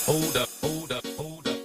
Hold up. Hold up. Hold up.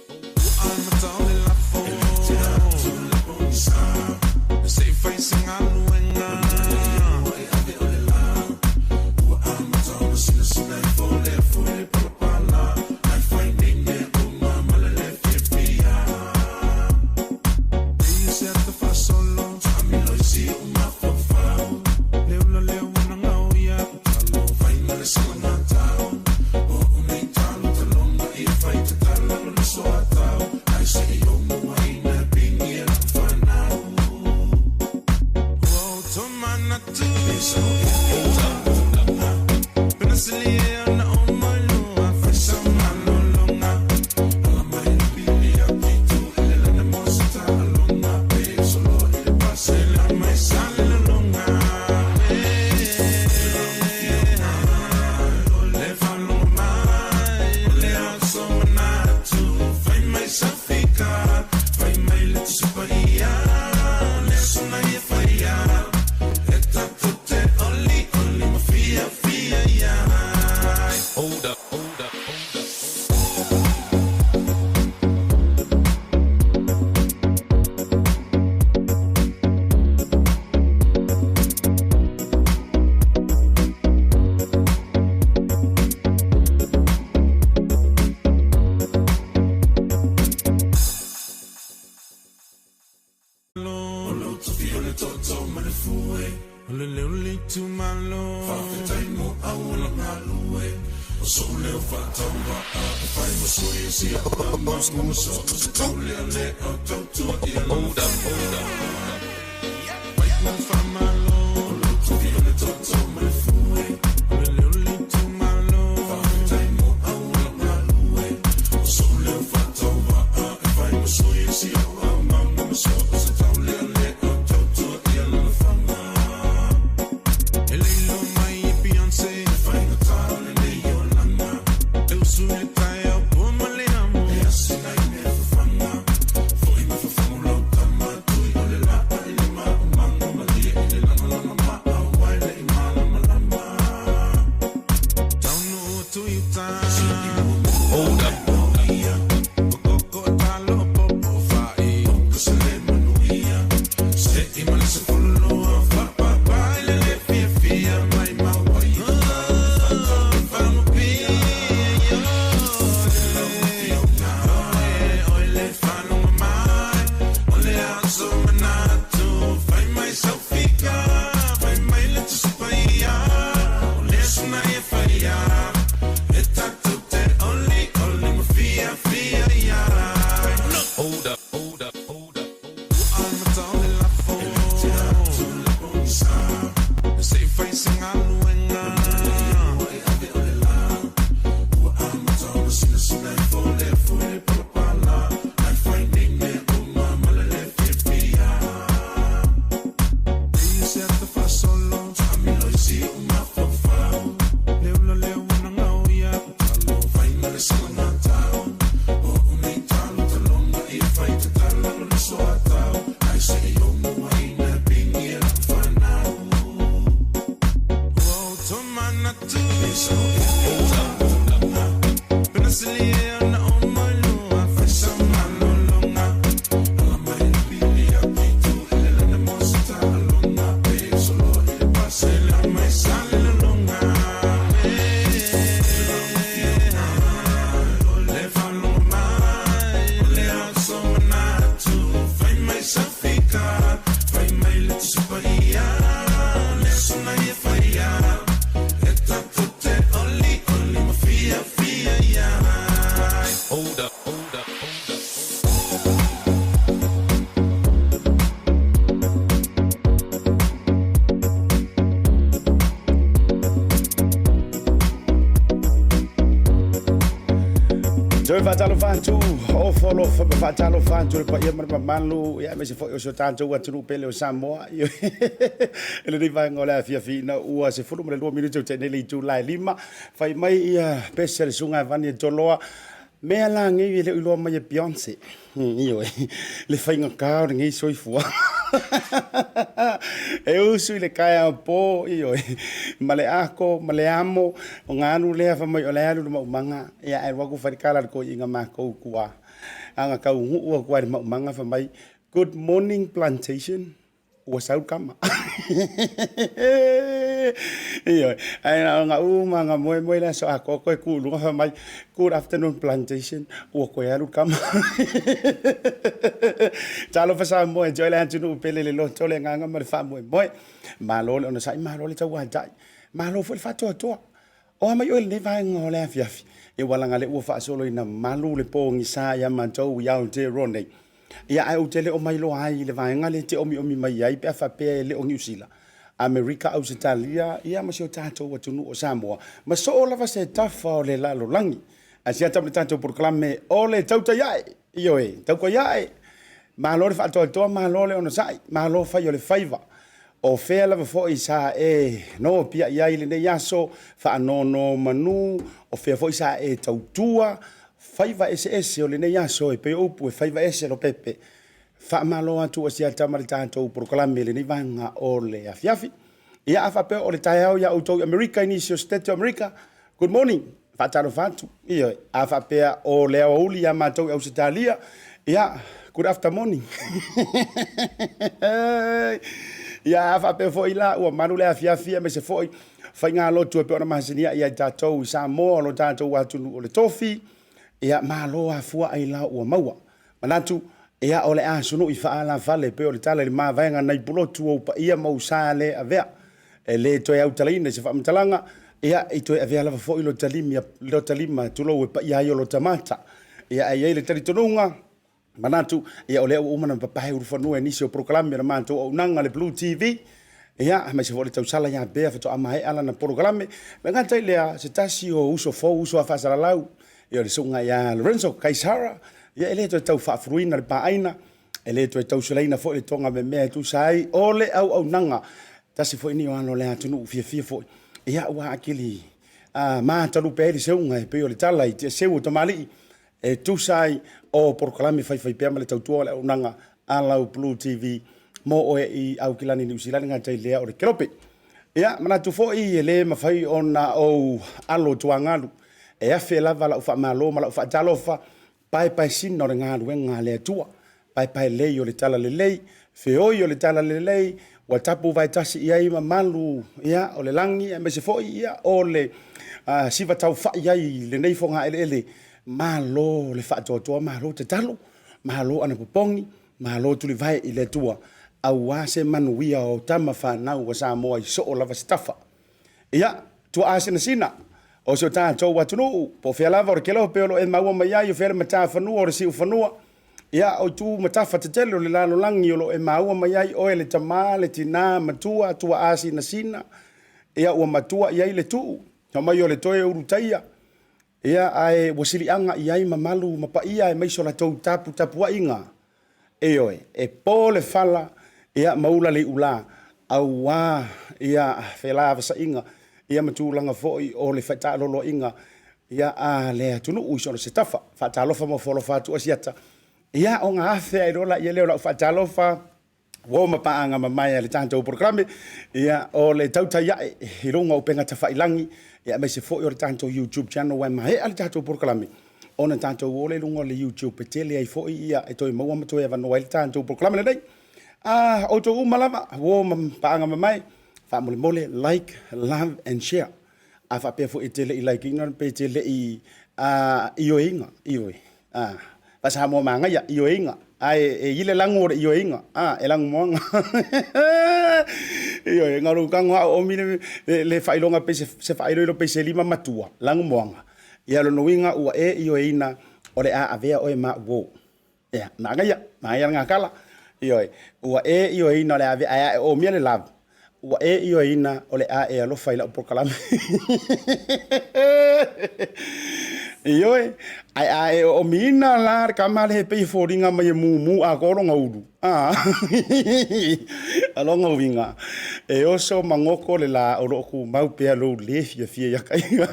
Hold up. Hold up. Hold up. Hold up. Hold up. Hold up. Hold up. Faatalofa atu, ofo alofa ma faatalofa atu i le paia ma le mamalu, ia aemaise foi o si o tatou atunuu pele o Samoa. I lenei vaega o le afiafi ina ua 12 minute o tea nei le itula e 5, fai mai ia pese a le susuga ia Vani e Toloa, mea la nei e le o iloa mai e Beyonce. Ioe, le faigata o lenei soifuaga. E usu i le taeao po, ioe, ma le ako ma le amo, ona alu lea fai mai o le a alu i le maumaga, ia ae alu atu fai le tala i le toeaina matou i tua. A na taunuu atu lava i le maumaga fai mai, good morning plantation. Ua sau le tama. Ioe, ae na ona uma na moemoe le aso atoa toe tu i luga fai mai, good afternoon plantation, ua toe alu le tama. Talofa Samoa e joy le atunuu pele le loto le agaga ma le faamoemoe. Malo le onosai, malo le tauatai, malo foi le faatoatoa. O a mai oe i lenei vaega o le afiafi, e ua laga lea ua faasoloina malu le pogisa ia matou i Aotearoa nei. Ia ae ou te le o mailoa ai i le vaega lea e te omiomi mai ai pe a faapea e le o Niu Sila, Amerika, Ausetalia, ia ma si o tatou atunuu o Samoa, ma soo lava se tafa o le lalolagi. Ae siata ma le tatou polokalame o le Tautai Ae! Ioe, tautai ae! Malo le faatoatoa, malo le onosai, malo fai o le faiva. O fea lava foi sa e nopiai ai i lenei aso faanonomanu, o fea foi sa e tautua, faiva eseese o lenei aso e pei o upu e faiva ese lopepe. Faamalo atu ua siata ma le tatou polokalame i lenei vaega o le afiafi. Ia a faapea o le taeao ia outou i Amerika i nisi o Setete o Amerika, good morning, faatalofa atu. Ioe, a faapea o le aoauli ia matou i Ausetalia, ia, good after morning. Ia a faapea foi la ua malu le afiafi aemaise foi faigalotu e pei ona masani ai ia i tatou i Samoa o lo tatou atunuu o le tofi, ia malo afua ailao ua maua. Manatu, ia o le a sunui faaalafale e pei o le tala i le mavaega nai Pulotu ou paia ma ou sa le avea. E le toe autalaina i se faamatalaga, ia i toe avea lava foi lota lima tulou e paia ai o lota mata. Ia ae i ai le talitonuga, manatu, ia o lea ua uma ona papae ulufanua e nisi o polokalame o le matou auaunaga le Blue TV, ia aemaise foi o le tausala ia Bea faatoa maea lana polokalame. Le gata i lea, se tasi o uso fou, uso a faasalalau, ia o le susuga ia Lorenzo Kaisara, ia e le toe tau faafuluina le paaina, e le toe tausulaina foi le toga memea e tusa ai o le auaunaga. Tasi foi ni o alo o le atunuu fiafia foi, ia ua akili matalupe ai le seuga e pei o le tala i tiaseu o tamalii e tusa ai o polokalame faifaipea ma le tautua o le auaunaga a lau Blue TV mo oe i Aukilani, Niu Sila, le gata i lea o le Kelope. Ia, manatu foi e le mafai ona ou alo tuagalu e afe lava lau faamalo ma lau faatalofa, paepaesina o le galuega a le Atua, paepaelei o le talalelei, feoi o le talalelei, ua tapu vaetasi i ai mamalu ia, o le lagi, aemaise foi ia, o le siva taufai ai i lenei fogaeleele. Malo le faatoatoa, malo tatalo, malo anapopogi, malo tulivae i le Atua, aua se manuia o tama fanau a Samoa i soo lava se tafa. Ia, tuaa sinasina o si o tatou atunuu, po o fea lava o le kelope o lo o e maua mai ai, o fea le matafanua o le siufanua, ia, o itu ma tafa tetele o le lalolagi o lo o e maua mai ai oe le tama, le tina, matua, tuaa sinasina, ia, ua matua i ai le tuu, fai mai o le toe ulutaia, ia, ae ua siliaga i ai mamalu ma paia aemaise o latou taputapuaiga. Ioe, e po le fala, ia, ma ula le iulā, auā ia felavasaiga, ia ma tulaga foi o le faitaaloloaiga, ia, a le atunuu i so o se tafa. Faatalofa ma ofoalofa atu Asiata, ia, ona afe ai loa lea o lau faatalofa, ua ma paaga mamae a le tatou polokalame, ia, o le tautai ae i luga o upega tafailagi, ia, aemaise foi o le tatou YouTube channel, ua maea le tatou polokalame, ona tatou o lea i luga o le YouTube e tele ai foi ia e toe maua ma toe avanoa ai le tatou polokalame lenei. A outou uma lava, ua ma paaga mamae, faamolemole like, love and share. A faapea foi e te le i like ina pe te le i ioeina, ioe, faa-Samoa manaia, ioeina, ae e i le lagu o le ioeina, e lagumoana. Ioe, na lou tago lava o omi le faailoga pei se faailoilo pei se lima matua, lagumoana. Ia, o lona uiga ua e ioeina o le a avea oe ma au uo. Ia, manaia, manaia le gakala. Ioe, ua e ioeina o le a avea, ae a e omia le love, ua e ioeina o le a e alofa i lau polokalame. Ioe, ae a e oomiina la le tama lea e pei e foliga mai e mumu atoa lona ulu, a o lona uiga, e oso ma goto le la o lo o tumau pea lou le fiafia ia te ia.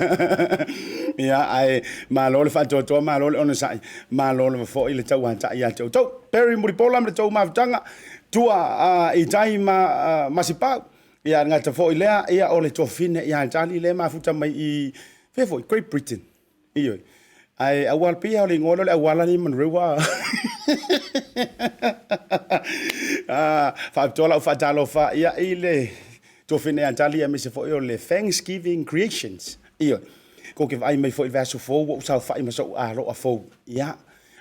Ia, ae malo le faatoatoa, malo le onosai, malo lava foi le tauatai ia te outou. Perry Mulipola ma le tou mafutaga, tua i tai ma Masipau. Ia, e le gata foi i lea, ia, o le tuafafine ia Tali lea e mafuta mai i, fea foi, Great Britain. Ioe. Ae auala pei lava o le igoa lea o le auala lea i Manurewa. Faapitoa lau faatalofa ia i le tuafafine ia Tali aemaise foi o le Thanksgiving Creations. Ioe. Kou te vaai mai foi i le vaiaso fou ua ou saofai ma sou aloa fou. Ia,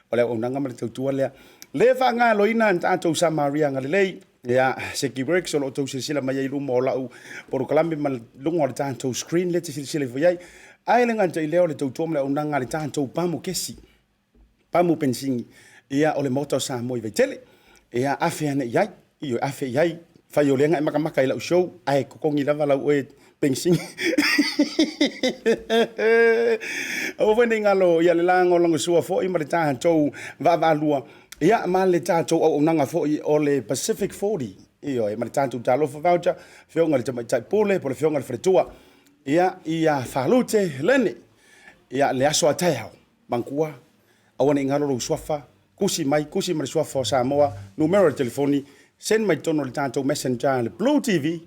o le auaunaga ma le tautua lea. Le faagaloina le tatou Samaria agalelei. Ia, Seki Works o lo o outou silasila mai ai i luma o lau polokalame ma luga o le tatou screen lea e te silasila ifo i ai. Ae le gata i lea o le tautua ma le auaunaga a le tatou pamu kesi, pamu penisini, ia, o le Maota o Samoa i Vaitele. Ia, afe ane i ai, ioe, afe i ai. Fai o lea na e makamaka i lau show, ae totogi lava lau oe penisini. Aua foi ne i galo ia le lagolagosua foi ma le tatou vaavaalua, ia ma le tatou auaunaga foi o le Pacific 40, ioe, ma le tatou Talofa Voucher, Afioga i le Tamaitai Pule po o le Afioga i le Faletua, ia, ia Falute Lene, ia, le aso a taeao, manatua, aua ne i galo lou suafa, tusi mai, tusi ma le suafa o Samoa, numera o le telefoni, send mai totonu o le tatou messenger le Blue TV,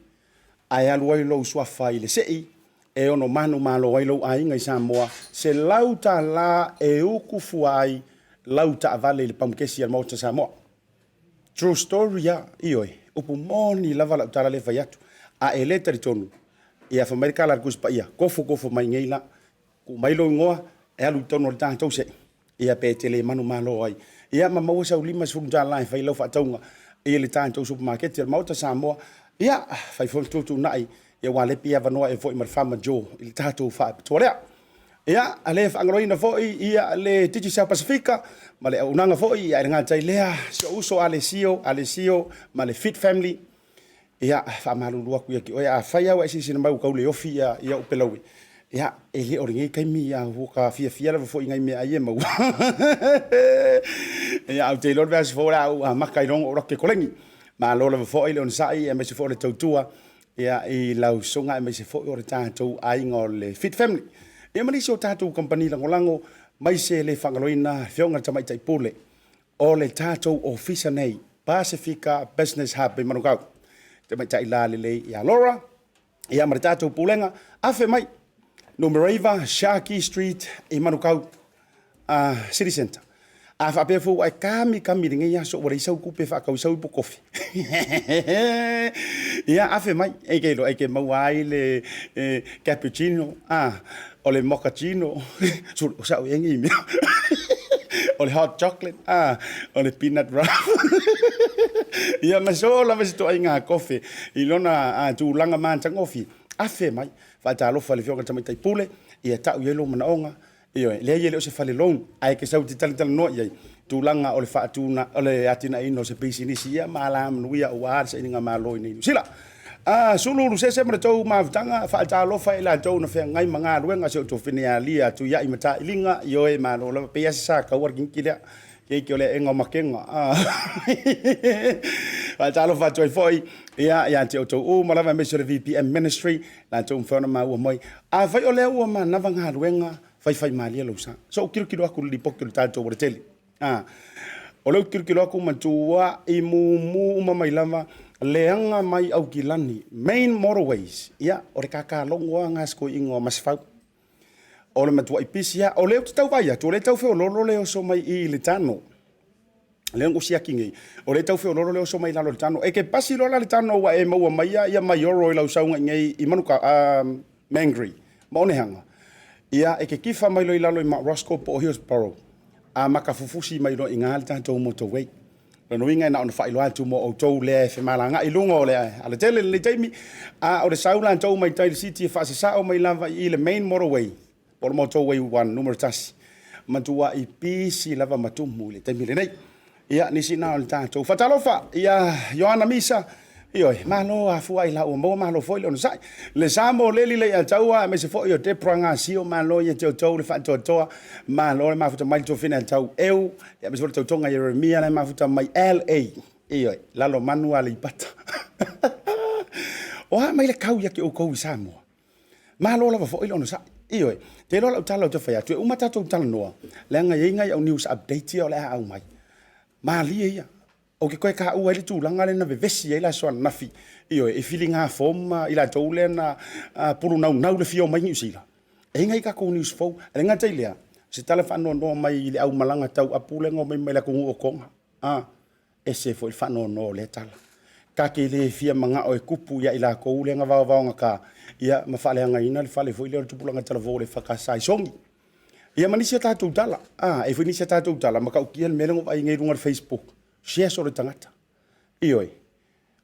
ae alu ai lou suafa i le sei e ono manumalo ai lou aiga i Samoa, $100 e utu fua ai lau taavale i le pamukesi a le Maota Samoa. True story a, ioe, upu moni lava lau tala lea e fai atu. A e le talitonu, ia fai mai le tala a le Tusi Paia, tofu tofu mai nei la, Tuu mai lou igoa e alu i totonu o le tatou sei, ia pe e te le manumalo ai. Ia ma maua sau $50 e fai lau faatauga i le tatou supamaketi a le Maota Samoa. Ia, fai foi le tuutuunai, ia aua o lea e pei e avanoa ea foi ma le Farmer Joe i le tatou faapitoa lea. Ia, a le faagaloina foi ia le Digicel Pasifika ma le auaunaga foi, ia e le gata i lea, si ou uso Alessio, Alessio ma le Fit Family, Ia, faamalulu atu ia te oe, afai lava ua e silasila mai ua tau le ofi ia ou pelaue, ia, e le o lenei taimi, ia, ua ta fiafia lava foi i nai meaai e maua. Ia, ae ou te iloa le vaiaso fou o le a ou amata ai loa ona ou alu atu i le koleni. Malo lava foi le onosai aemaise foi o le tautua ia, i lau susuga aemaise foi o le tatou aiga o le Fit Family. Ia ma nisi o tatou kamupani lagolago, maise le faagaloina Afioga i le Tamaitai Pule O le tatou ofisa nei, Pasifika Business Hub i Manukau, tamaitai lalelei ia Laura, ia ma le tatou pulega, afe mai, numera 9, Sharkey Street i Manukau City Centre. A faapea foi ua e kamikami i lenei aso ua leai sau tupe e faatau ai sau ipu kofi. Ia, afe mai, e ke iloa e ke maua ai le cappuccino, a, o le mochaccino, sulu, o sa'u ea nei mea, o le hot chocolate, a, o le peanut rub. Ia ma so lava se ituaiga kofe i lona tulaga matagofie, afe mai, faatalofa i le Afioga i le Tamaitai Pule, ia tau i ai lou manaoga, Ioe, leai e le o se fale loan, ae e te sau e te talatalanoa i ai, tulaga o le faatuna, o le atinaeina o se pisinisi, ia ma alamanuia aua le sailiga malo i nei Niu Sila. A, sulu ulu sese ma le tou mafutaga, faatalofa i latou na feagai ma galuega, si ou tuafafine ia Lia Tuiai Matailiga, ioe, malo lava, pei lava se sa taua le keiki lea, keiki o le aega o Makega. Faatalofa atu ai foi ia ia te outou uma lava aemaise o le VPM Ministry, latou mafai ona maua mai. Afai o lea ua manava galuega, faifaimalie lou sa. So ou tilotilo atu i le lipoti o le tatou alatele. A, o lea ou te tilotilo atu matuai mumu uma mai lava leaga mai Aukilani, main motorways. Ia, o le kakalogo lava lena a si toeaina o Masefau. O le matuai pisi lava. O lea ou te tau vaai atu, o lea e tau feoloolo le oso mai i i le tano. Lea na ou siaki nei, o lea e tau feoloolo le oso mai lalo i le tano. E te pasi loa la le tano ua e maua mai ia maioro i lau sauga i nei i Manuka, Mangere ma Onehanga. Ia, e te kifa mai loa i lalo i Mount Roskill po o Hillsborough, a maka fufusi mai loa i ina le tatou motorway. Lona uiga e na ona faailoa atu mo outou lea e femalagaai i luga o le alatele i lenei taimi, a o le sau latou mai tai i le city e faasasao mai lava i i le main motorway, po o le motorway 1, numera 1, matuai pisi lava ma tumu i le taimi lenei. Ia, nisi na o le tatou. Faatalofa ia Ioana Misa, Ioe, malo afua i la ua maua, malo foi le onosai. Le sa mo leli le ataua, aemaise foi o Debra Gasio, malo ia te outou le faatoatoa, malo le mafuta mai le tuafina tau eu, aemaise foi le tautoga Ieremia le mafuta mai LA. Ioe, lalo manu Aleipata. O a mai le kau ia te outou i Samoa. Malo lava foi le onosai. Ioe, te iloa lau tala ou te fai atu, e uma tatou talanoa, leaga e i ai nai au news update ia o le a aumai. Malie ia. Ou te toe taua ai le tulaga lea na vevesi ai le aso ananafi, ioe, i filiga fou ma i latou lea na pulunaunau le fia omai Niu Sila. E i ai nai tatou news fou. E le gata i lea, o se tala faanoanoa mai i le aumalaga tauapu lea na omai mai le atunuu o Toga. A, ese foi le faanoanoa o lea tala. Ta te le fia manao e tupu ia i latou lea na vaovaogata, ia ma faaleagaina le fale foi lea o le tupulaga talavou o le EFKS i Sogi. Ia ma nisi a tatou tala. A, e foi nisi a tatou tala, matautia le mea lea na ou vaai nei i luga o le Facebook. Share solo i tagata. Ioe,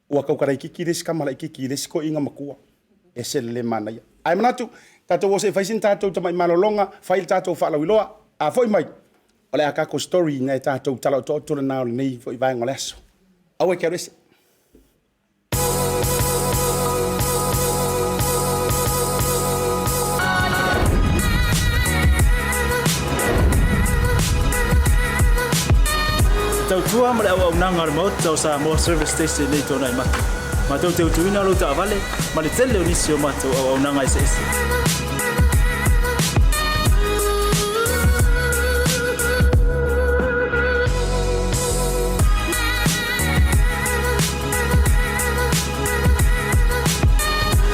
ua tau kalaititi le isi tama laititi i le isi toeaina matua. Ese le le manaia. Ae manatu, tatou o se i fai sina tatou tamai malologa, fai le tatou faalauiloa. A foi mai, o le a tatou story ina e tatou tala otooto lena o lenei foi vaega o le aso. Aua e te alu ese. Tautua ma le auaunaga a le Maota o Samoa Service Station nei Tuanai Mata. Matou te utuina lou taavale ma le tele o nisi o matou auaunaga eseese.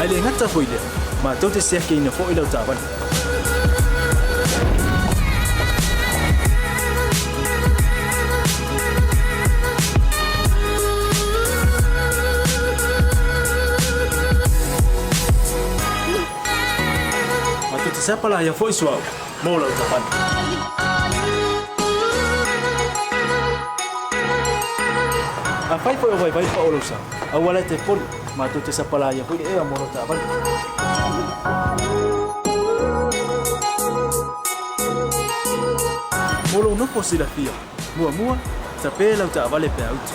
Ae le gata foi lea, matou te siakiina foi lau taavale. Matou te sapalaia foi suauu mo lau taavale. Afai foi o vaivai pao lou sa, aua la e te poli, matou te sapalaia foi le ea mo lau taavale. Mo lou nofo silafia, muamua, tape lau taavale pe a utu.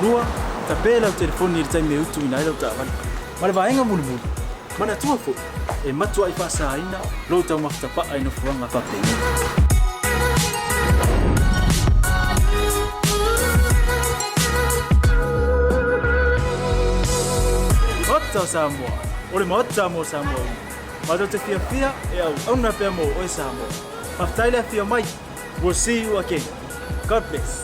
Lua, tape lau telefoni i le taimi e utuina ai lau taavale. Ma le vaega mulimuli, manatua foi, e matuai faasaina lou taumafa tapaa i nofoaga faapenei. Maota o Samoa, o le Maota mo Samoa uma. Matou te fiafia e auauna pea mo oe Samoa. Faafetai le afio mai. We'll see you again. God bless.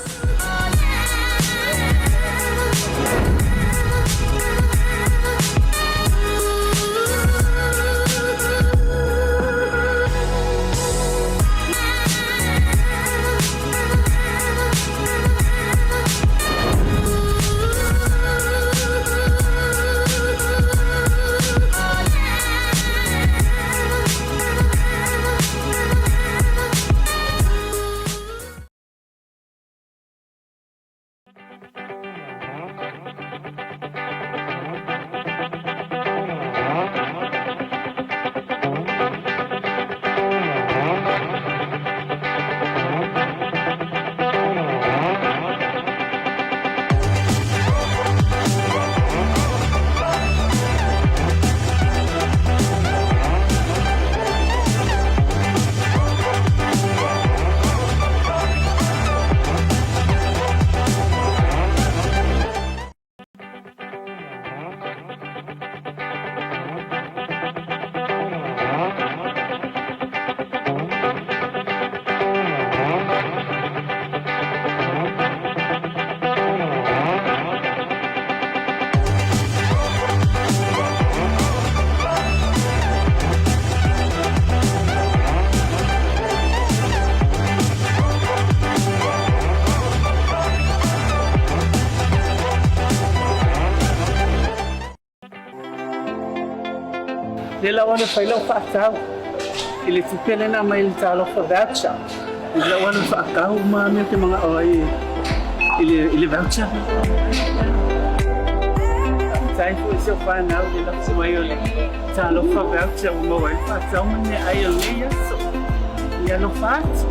Lea la ua fai lau faatau i le tupe lea na aumai i le Talofa Voucher. Lea la ua faatau uma mea ou te manao ai i le voucher. Faafetai foi i si ou fanau i le lafo mai o le Talofa Voucher ua maua ai le faatau ma le meaai o lenei aso. Ia alofa atu.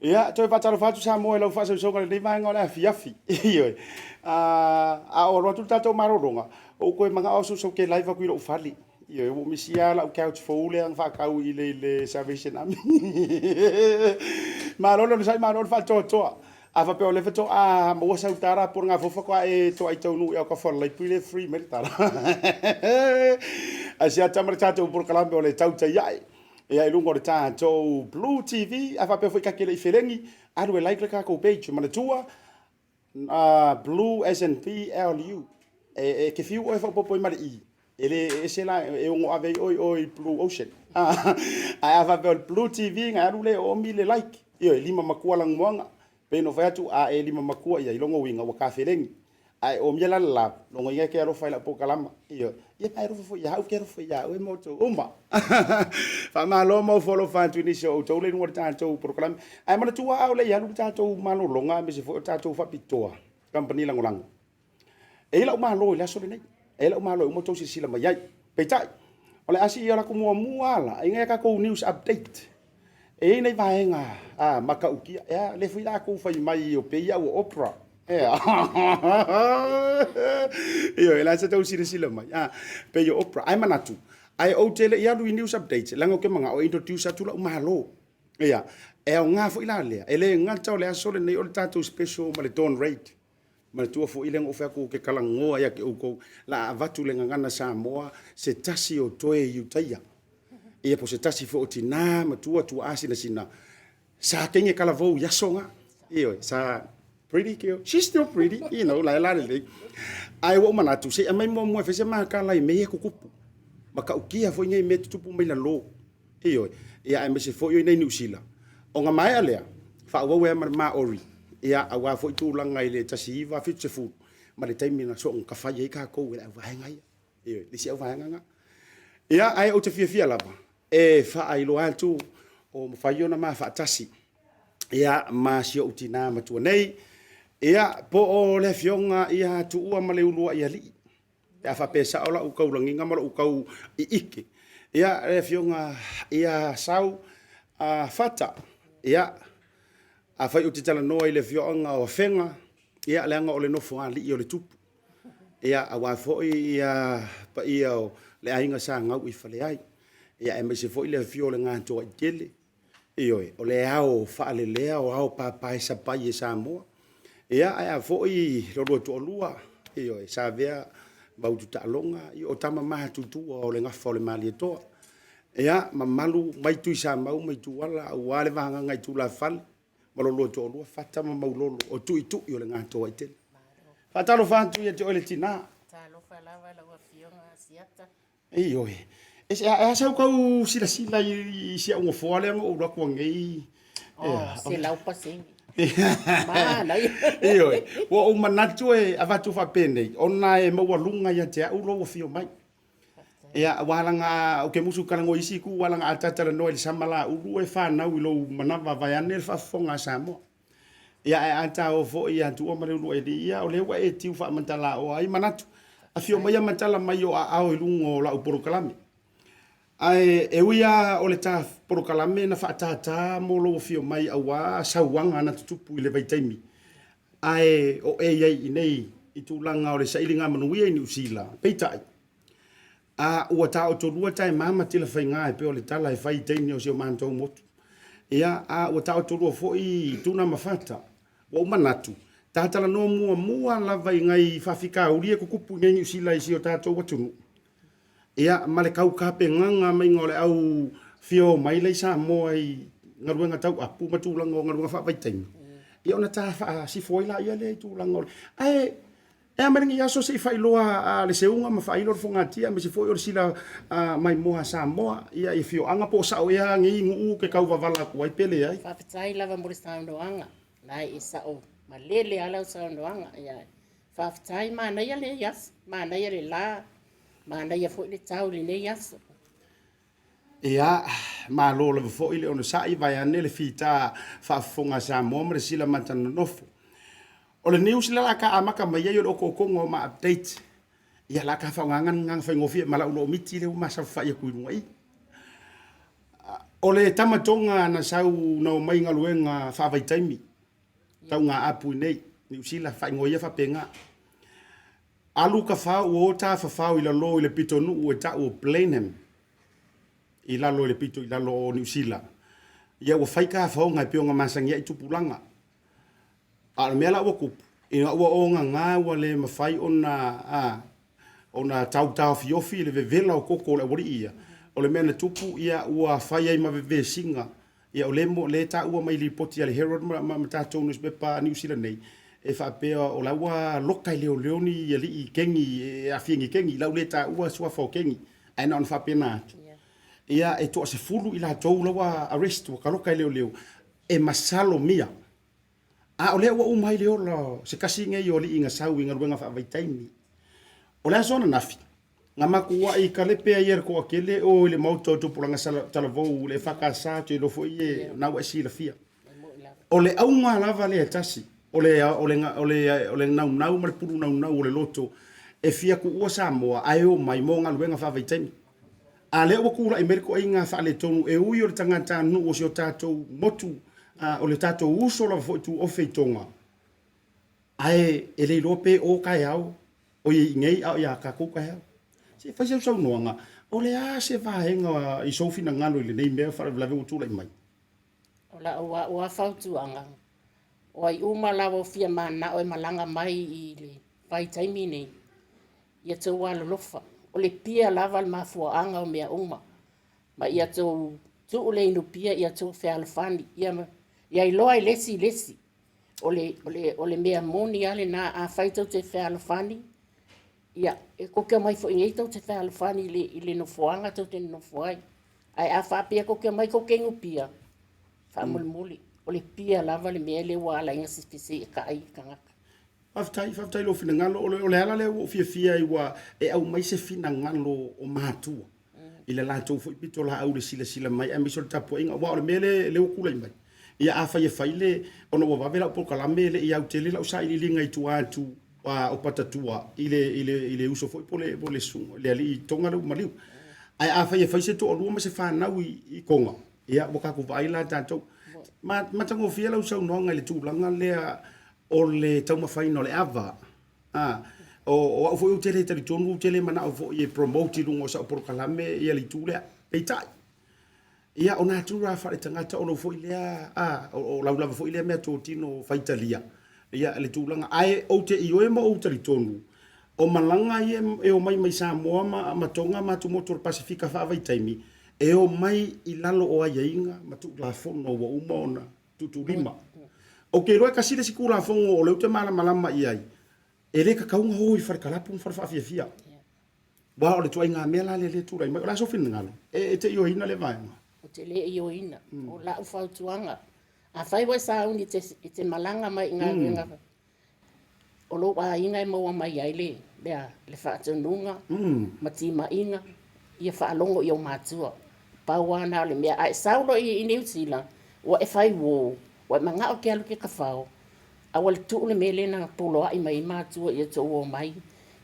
Ia, toe faatalofa atu Samoa i lau faasausauga i lenei vaega o le afiafi. Ioe. A o alu atu le tatou malologa, ua ou toe manao sau ke live atu i lou fale. Ioe, ua ou misia lava lau couch fou lea na faatau i le Salvation Army. Malo le onosai, malo le faatoatoa. A faapea o lea faatoa maua sau tala po o le gafoa faatoa e toai taunuu i autafa o le library lea e free mai le tala. Ae siata ma le tatou polokalame o le Tautai Ae. Ia i luga o le tatou Blue TV, a faapea foi ta te le i felegi, alu e like le tatou page. Manatua, Blue as in B-L-U. E te fiu oe e faaopoopo ai ma le E. E le ese la, e ono ave ai oe i o i Blue Ocean. Ae a faapea o le Blue TV, ona e alu lea e oomi le like. Ioe, lima matua lanumoana. Pei ona ou fai atu, a e lima matua i ai, lona uiga ua ta felegi. A e omia la le love, lona uiga e te alofa i lau polokalama. Ioe. Ia ma e alofa foi ia au, ou te alofa ia oe ma outou uma. Faamalo ma ofo alofa atu i nisi o outou le i luga o le tatou polokalame. Ae manatua a o le i alu le tatou malologa aemaise foi o le tatou faapitoa, kamupani lagolago. E i ai lau malo i le aso lenei. E i ai lau malo e uma outou silasila mai ai. Peitai, o le a sii alu atu muamua lava la i nai a tatou news update. E i ai nai vaega matautia, ea, lea foi la tou fai mai o pei au o Oprah. Ea. Ioe, la sa tou silasila mai, a, pei o Oprah. Ae manatu, ae ou te le i alu i news updates, leaga ou te manao e introduce atu lau malo. Ia, e aoga foi la lea, e le gata o le aso lenei o le tatou special ma le Dawn Raid. Manatua foi lea na ou fai atu ou te talanoa ia te outou, la avatu le gagana Samoa se tasi o toe Iutaia. Ia po se tasi foi o tina matua tuaa sinasina sa teine talavou i aso na. Ioe, sa pretty girl. She's still pretty, you know, la e lalelei. Ae ua ou manatu, se i aumai muamua e fai se makala i mea ia e tutupu. Matautia foi nei mea e tutupu mai lalo. Ioe, ia aemaise foi o i inei i Niu Sila. Ona maea lea, faaauau ai ma le Maori, ia aua foi tulaga i le 1970 ma le taimi na soona tafai ai tatou e le auvaega ia. Ioe, le isi auvaega lena. Ia, ae ou te fiafia lava e faailoa atu o mafai ona ma faatasi ia ma si ou tina matua nei, ia po o le afioga ia Tuua ma le Uluai Alii. Pe a faapea e sao lau taulagiga ma lou tau iike. Ia, le afioga ia Sau Fata, ia, afai ou te talanoa i le afioaga o Afega, ia, leaga o le nofoalii o le tupu. Ia, aua foi ia paia o le aiga sa gauifale ai. Ia, aemaise foi le afio o le Gatoaitele. Ioe, o le ao faalelea o ao papaesapai e Samoa. Ia, ae a foi lo lua toalua, ioe, Savea ma Ututaaloga, ia o tama matutua o le gafa o le Malietoa. Ia, mamalu mai Tuisamau ma Ituala aua le vagaga i tulafale ma lo lua toalua Fata ma Maulolo o tuitui o le Gatoaitele. Faatalofa atu ia te oe le tina. Talofa lava lau Afioga Asiata. Ioe. E a sau tau silasila i si au nofoa lea na ou alu atu anei. Oh, 100%. Manaia. Ioe. Ua ou manatu e avatu faapenei, ona e maualuga ia te au lou afio mai. Ia, aua leaga ou te musu talanoa i isi itu, aua leaga a ta talanoa i le sama laulu e fanau i lou manava vaeane le faafofoga a Samoa. Ia, ae a ta o foi ia Tuua ma Leuluailii, ia o lea ua e tiu faamatalaoa ai manatu. Afio maia ma tala mai o aao i luga o lau polokalame. Ae e ui lava o le ta polokalame na faatātā mo lou afio mai aua sauaga na tutupu i le vaitaimi, ae o e i ai i inei i tulaga o le sailiga manuia i Niu Sila, peitai, A ua taotolua taema ma Tilafaiga e pei o le tala e fai i teine o si o matou motu. Ia, a ua taotolua foi Tuna ma Fata. Ua ou manatu, ta talanoa muamua lava i nai faafitauli e tutupu i nei Niu Sila i si o tatou atunuu. Ia, ma le tau tapenaga maiga o le au fia o mai la i Samoa i galuega tauapu ma tulaga o galuega faavaitaimi. Ia ona ta faasifo ai laia lea i tulaga o le... Ae E a mai lenei aso se i faailoa le seuga ma faailo le fogatia aemaise foi o le sila maimoa a Samoa ia i afioaga po o sao ea nei nuu ke tau vavala atu ai pe leai. Faafetai lava mo le saunoaga, la e sao malele lava lau saunoaga. Ia, faafetai, manaia lenei aso, manaia le la, manaia foi le tau i lenei aso. Ia, malo lava foi le onosai, vaeane le fita faafofoga a Samoa ma le sila mata nonofo. O le news lea la ka amata mai ai o le otootoga o ma update. Ia la ka faaaogaina ni gagana faigofie ma lau loomiti lea ua ma saofafai atu i luga i. O le tama Tonga na sau na omai i galuega faavaitaimi tauga-apu i nei Niu Sila, faaigoa ia faapena. Alu ka fao ua o tafafao i lalo i le pitonuu e ta'u o Blenheim i lalo i le pito i lalo o Niu Sila. Ia ua fai tafaoga e pei ona masani ai tupulaga. A o le mea la ua tupu, ina ua ogaga ua le mafai ona a, ona tau taofiofi le vevela o koko o le aualii ia, o le mea na tupu, ia ua fai ai ma vevesiga. Ia o lea mo, lea e taua mai i lipoti a le Herald ma, ma, ma tatou nusipepa a Niu Sila nei, e faapea o la ua loka e leoleo ni alii keni e aafia i ni keni, i lau le taua suafa o keni, ae na ona faapena atu. Ia e toasefulu i latou la ua arrest, ua taloka e leoleo, e masalomia. A o lea ua uma ai le ola o se tasi nei o alii na sau i galuega faavaitaimi. O le aso ananafi, na matuai kalepe ai e le toatele o i le maota o Tupulaga Talavou i le EFKS, ou te iloa foi e na ua e silafia. O le auga lava lea e tasi, o le, o le, o le, o le naunau ma le pulu naunau o le loto e fia tuua Samoa ae omai mo galuega faavaitaimi. A lea ua tulai mai le toaiga faaletonu e ui o le tagatanuu o si o tatou motu, a o le tatou uso lava foi tuofe i Toga, ae e le iloa pe o taeao, o i nei a o ia tatou taeao. Se i fai sau saunoaga, o le a se vaega i sou finagalo i lenei mea faalavelave ua tulai mai? O lau lava fautuaga, o ai uma lava o fia mananao e malaga mai i le vaitaimi nei, ia tou alolofa, o le pia lava le mafuaaga o mea uma, ma ia tou tuu le inu pia ia tou fealofani, ia, ia iloa e le isi i le isi. O le, o le, o le mea moni lava lena, afai tou te fealofani, ia, e tou te omai foi nei tou te fealofani i le, i le nofoaga tou te nonofo ai. Ae a faapea tou te omai tou te inu pia, faamolemole, o le pia lava le mea lea ua ala ai ona feseetai tagata. Faafetai, faafetai i lou finagalo. O le, o le ala lea ua ou fiafia ai ua e aumai se finagalo o matua i le latou foi pitolaau i le silasila mai aemaise o le tapuaiga. Aua o le mea lea, lea ua tulai mai, ia afai e fai le, ona ua vave lau polokalame e le i autele lau sailiiliga i tua atu o Patatua i le, i le, i le uso foi po o le, po o le, le alii Toga lea ua maliu. Ae afai e fai se toalua ma se fanau i, i Toga, ia ua tatou vaai la tatou. Ma, matagofie lau saunoaga i le tulaga lea o le taumafaina o le ava. A, o, o au foi ou te le talitonu, ou te le manao foi e promote i luga o sau polokalame ia le itu lea. Peitai, ia o natura faaletagata o lou foi lea, a, o, o lau lava foi lea meatotino faitalia, ia le tulaga. Ae ou te ioe ma ou talitonu, o malaga ia e omai mai Samoa ma, ma Toga ma atumotu o le Pasefika faavaitaimi, e omai i lalo o aiaiga ma tulafono ua uma ona tuutuulima. Ou te iloa e tasi le isi Tulafono o lea ou te malamalama i ai, e le tatau ona o i fale kalapu ma fale faafiafia. Aua o le ituaiga mea la lea e tulai mai. O le a sou finagalo? E te ioeina lea vaega? Ou te le ioeina. O lau fautuaga, afai ua e sauni e te malaga mai i galuega O lou aiga e maua mai ai le, le, a, le faatonuga ma timaiga, ia faalogo i ou matua. Pau lava na o le mea. A e sau loa i, i Niu Sila, ua e fai uō, ua e manao e te alu i ke kafao, aua le tuu le mea lea na poloai mai ai matua ia tou omai,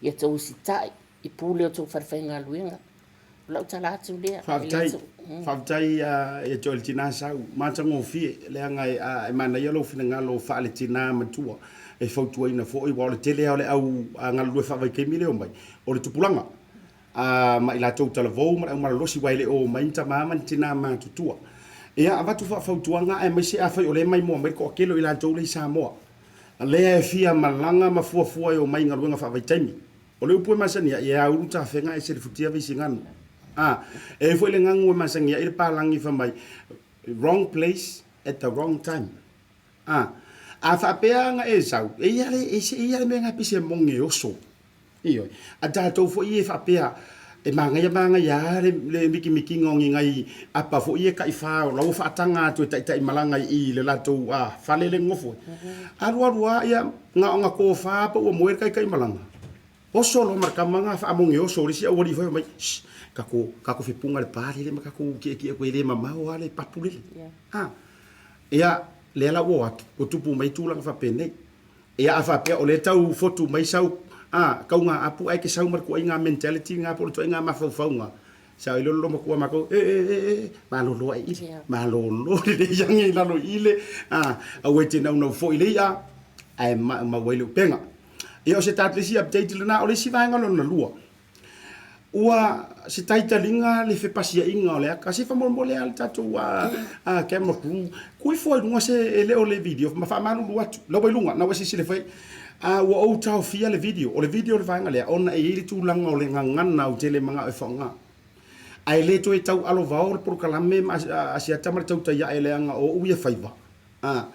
ia tou usitai i pule o tou falefaigaluega. O lau tala atu lea. Faafetai, faafetai ia te oe le tina Sau. Matagofie, leaga e manaia lou finagalo faale-tina matua e fautuaina foi, aua o le tele lava o le au galulue faavaitaimi lea e omai, o le tupulaga ma i latou talavou ma le au malolosi, aua e le o omai ni tama ma ni tina matutua. Ia, avatu faafautuaga aemaise afai o lea e maimoa mai le toatele o i latou lea i Samoa, lea e fia malaga ma fuafua e omai i galuega faavaitaimi. O le upu e masani ai, e aulu tafega ae selefutia vaisigano. A, e i ai foi le gagu e masani ai le palagi fai mai, wrong place at the wrong time. A, a faapea na e sau, e i ai le, e i ai le mea na pei se moge oso. Ioe. A tatou foi e faapea, e manaia manaia lava le, le mikimikiga o ni nai apa foi ia taifa o la ua faataga atu e taitaimalaga i i le latou a, fale le nonofo ai. Alualu lava ia, Na ona tofa pa ua moe le taitaimalaga. Oso loa ma le tama na faamoge oso o le isi aualii foi fai mai, Shh, kako, kako fepuga le pa lele ma kako kiekie koe e le mamao a le papu lele. Ha. Ia, lea la ua o atu, ua tupu mai tulaga faapenei. Ia a faapea o lea tau fotu mai sau, a, kauga apu ae ke sau ma le tuaiga mentality na po o le tuaiga mafaufauga, Sa i lolo matua matou, e, e, e, e, malolo ae ile, malolo lelei age i lalo i ile, a, aua e te naunau foi i le i'a, ae maumau ai le upega. Ia o se tatou le isi update lena, o le isi vaega lona lua, ua se taitaliga le fepasiaiga o le aka, se faamolemole lava le tatou camera crew, tuu ifo ai i luga se, e le o le video, ma faamalulu atu, la ua i luga, na ua silasila foi, a ua ou taofia le video, o le video o le vaega lea, ona e i ai le tulaga o le gagana ou te le manao e faaaoga. Ae le toe tau alovao le polokalame ma Asiata ma le tautai ae leaga o ou ia faiva. A,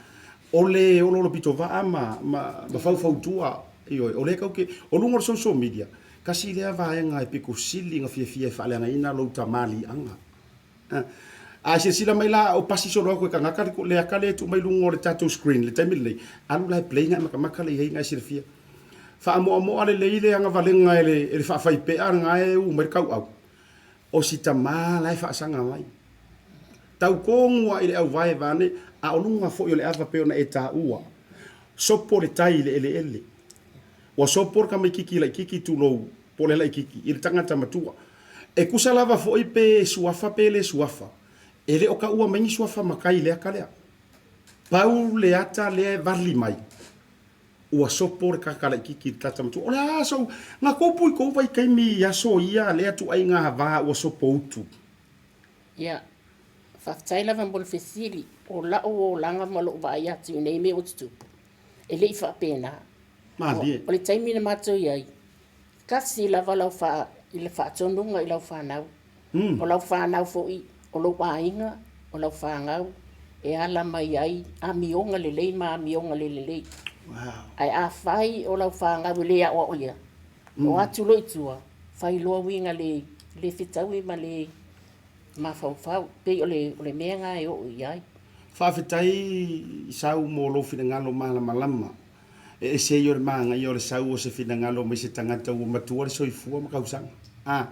o le oloolo pitovaa ma, ma, ma faufautua, ioe, o lea kau ke, o luga o le social media, kasi lea vaega e pito sili na fiafia e faaleagaina lou tamaliiaga. A, a silasila mai la o pasi solo atu e tagata le, le aka lea e tuu mai luga o le tatou screen i le taimi lenei, alu la e play na e matamata le i ai na e silafia. Faamoamoa lelei le agavalega e le, e le faafaipea lena e u mai le tauau. O si tamā la e faasaga mai. Tau tonu lava i le auvae vaeane, a o luga foi o le ava pei ona e taua. Sopo le tai i le eleele. Ua sopo le tamaititi laititi tulou, po o le laititi, i le tagata matua. E tusa lava foi pe suafa pe le suafa, e le o taua mai ni suafa matai i le ata lea. Pau le ata lea e vali mai, ua sopo le tagata laititi i le tagata matua. O le a sou, na tupu i tou vaitaimi i aso ia lea ituaiga va ua sopoutu? Ia, faafetai lava mo le fesili. O la'u olaga ma lo'u vaai atu i nei mea ua tutupu, e le i faapena. Malie. O le taimi na matou i ai, tasi lava lau faa, i le faatonuga i lau fanau. O lau fanau foi, o lou aiga, o lau fanau e ala mai ai amioga lelei ma amioga le lelei. Ae afai o lau fanau e le aoaoia, o atu loa i tua, fai loa uiga le, le fetaui ma le mafaufau. Pei o le, o le mea lena e oo i ai. Faafetai Sau mo lou finagalo malamalama. E ese ia o le manaia o le sau o se finagalo mai se tagata ua matua le soifua ma tausaga. A,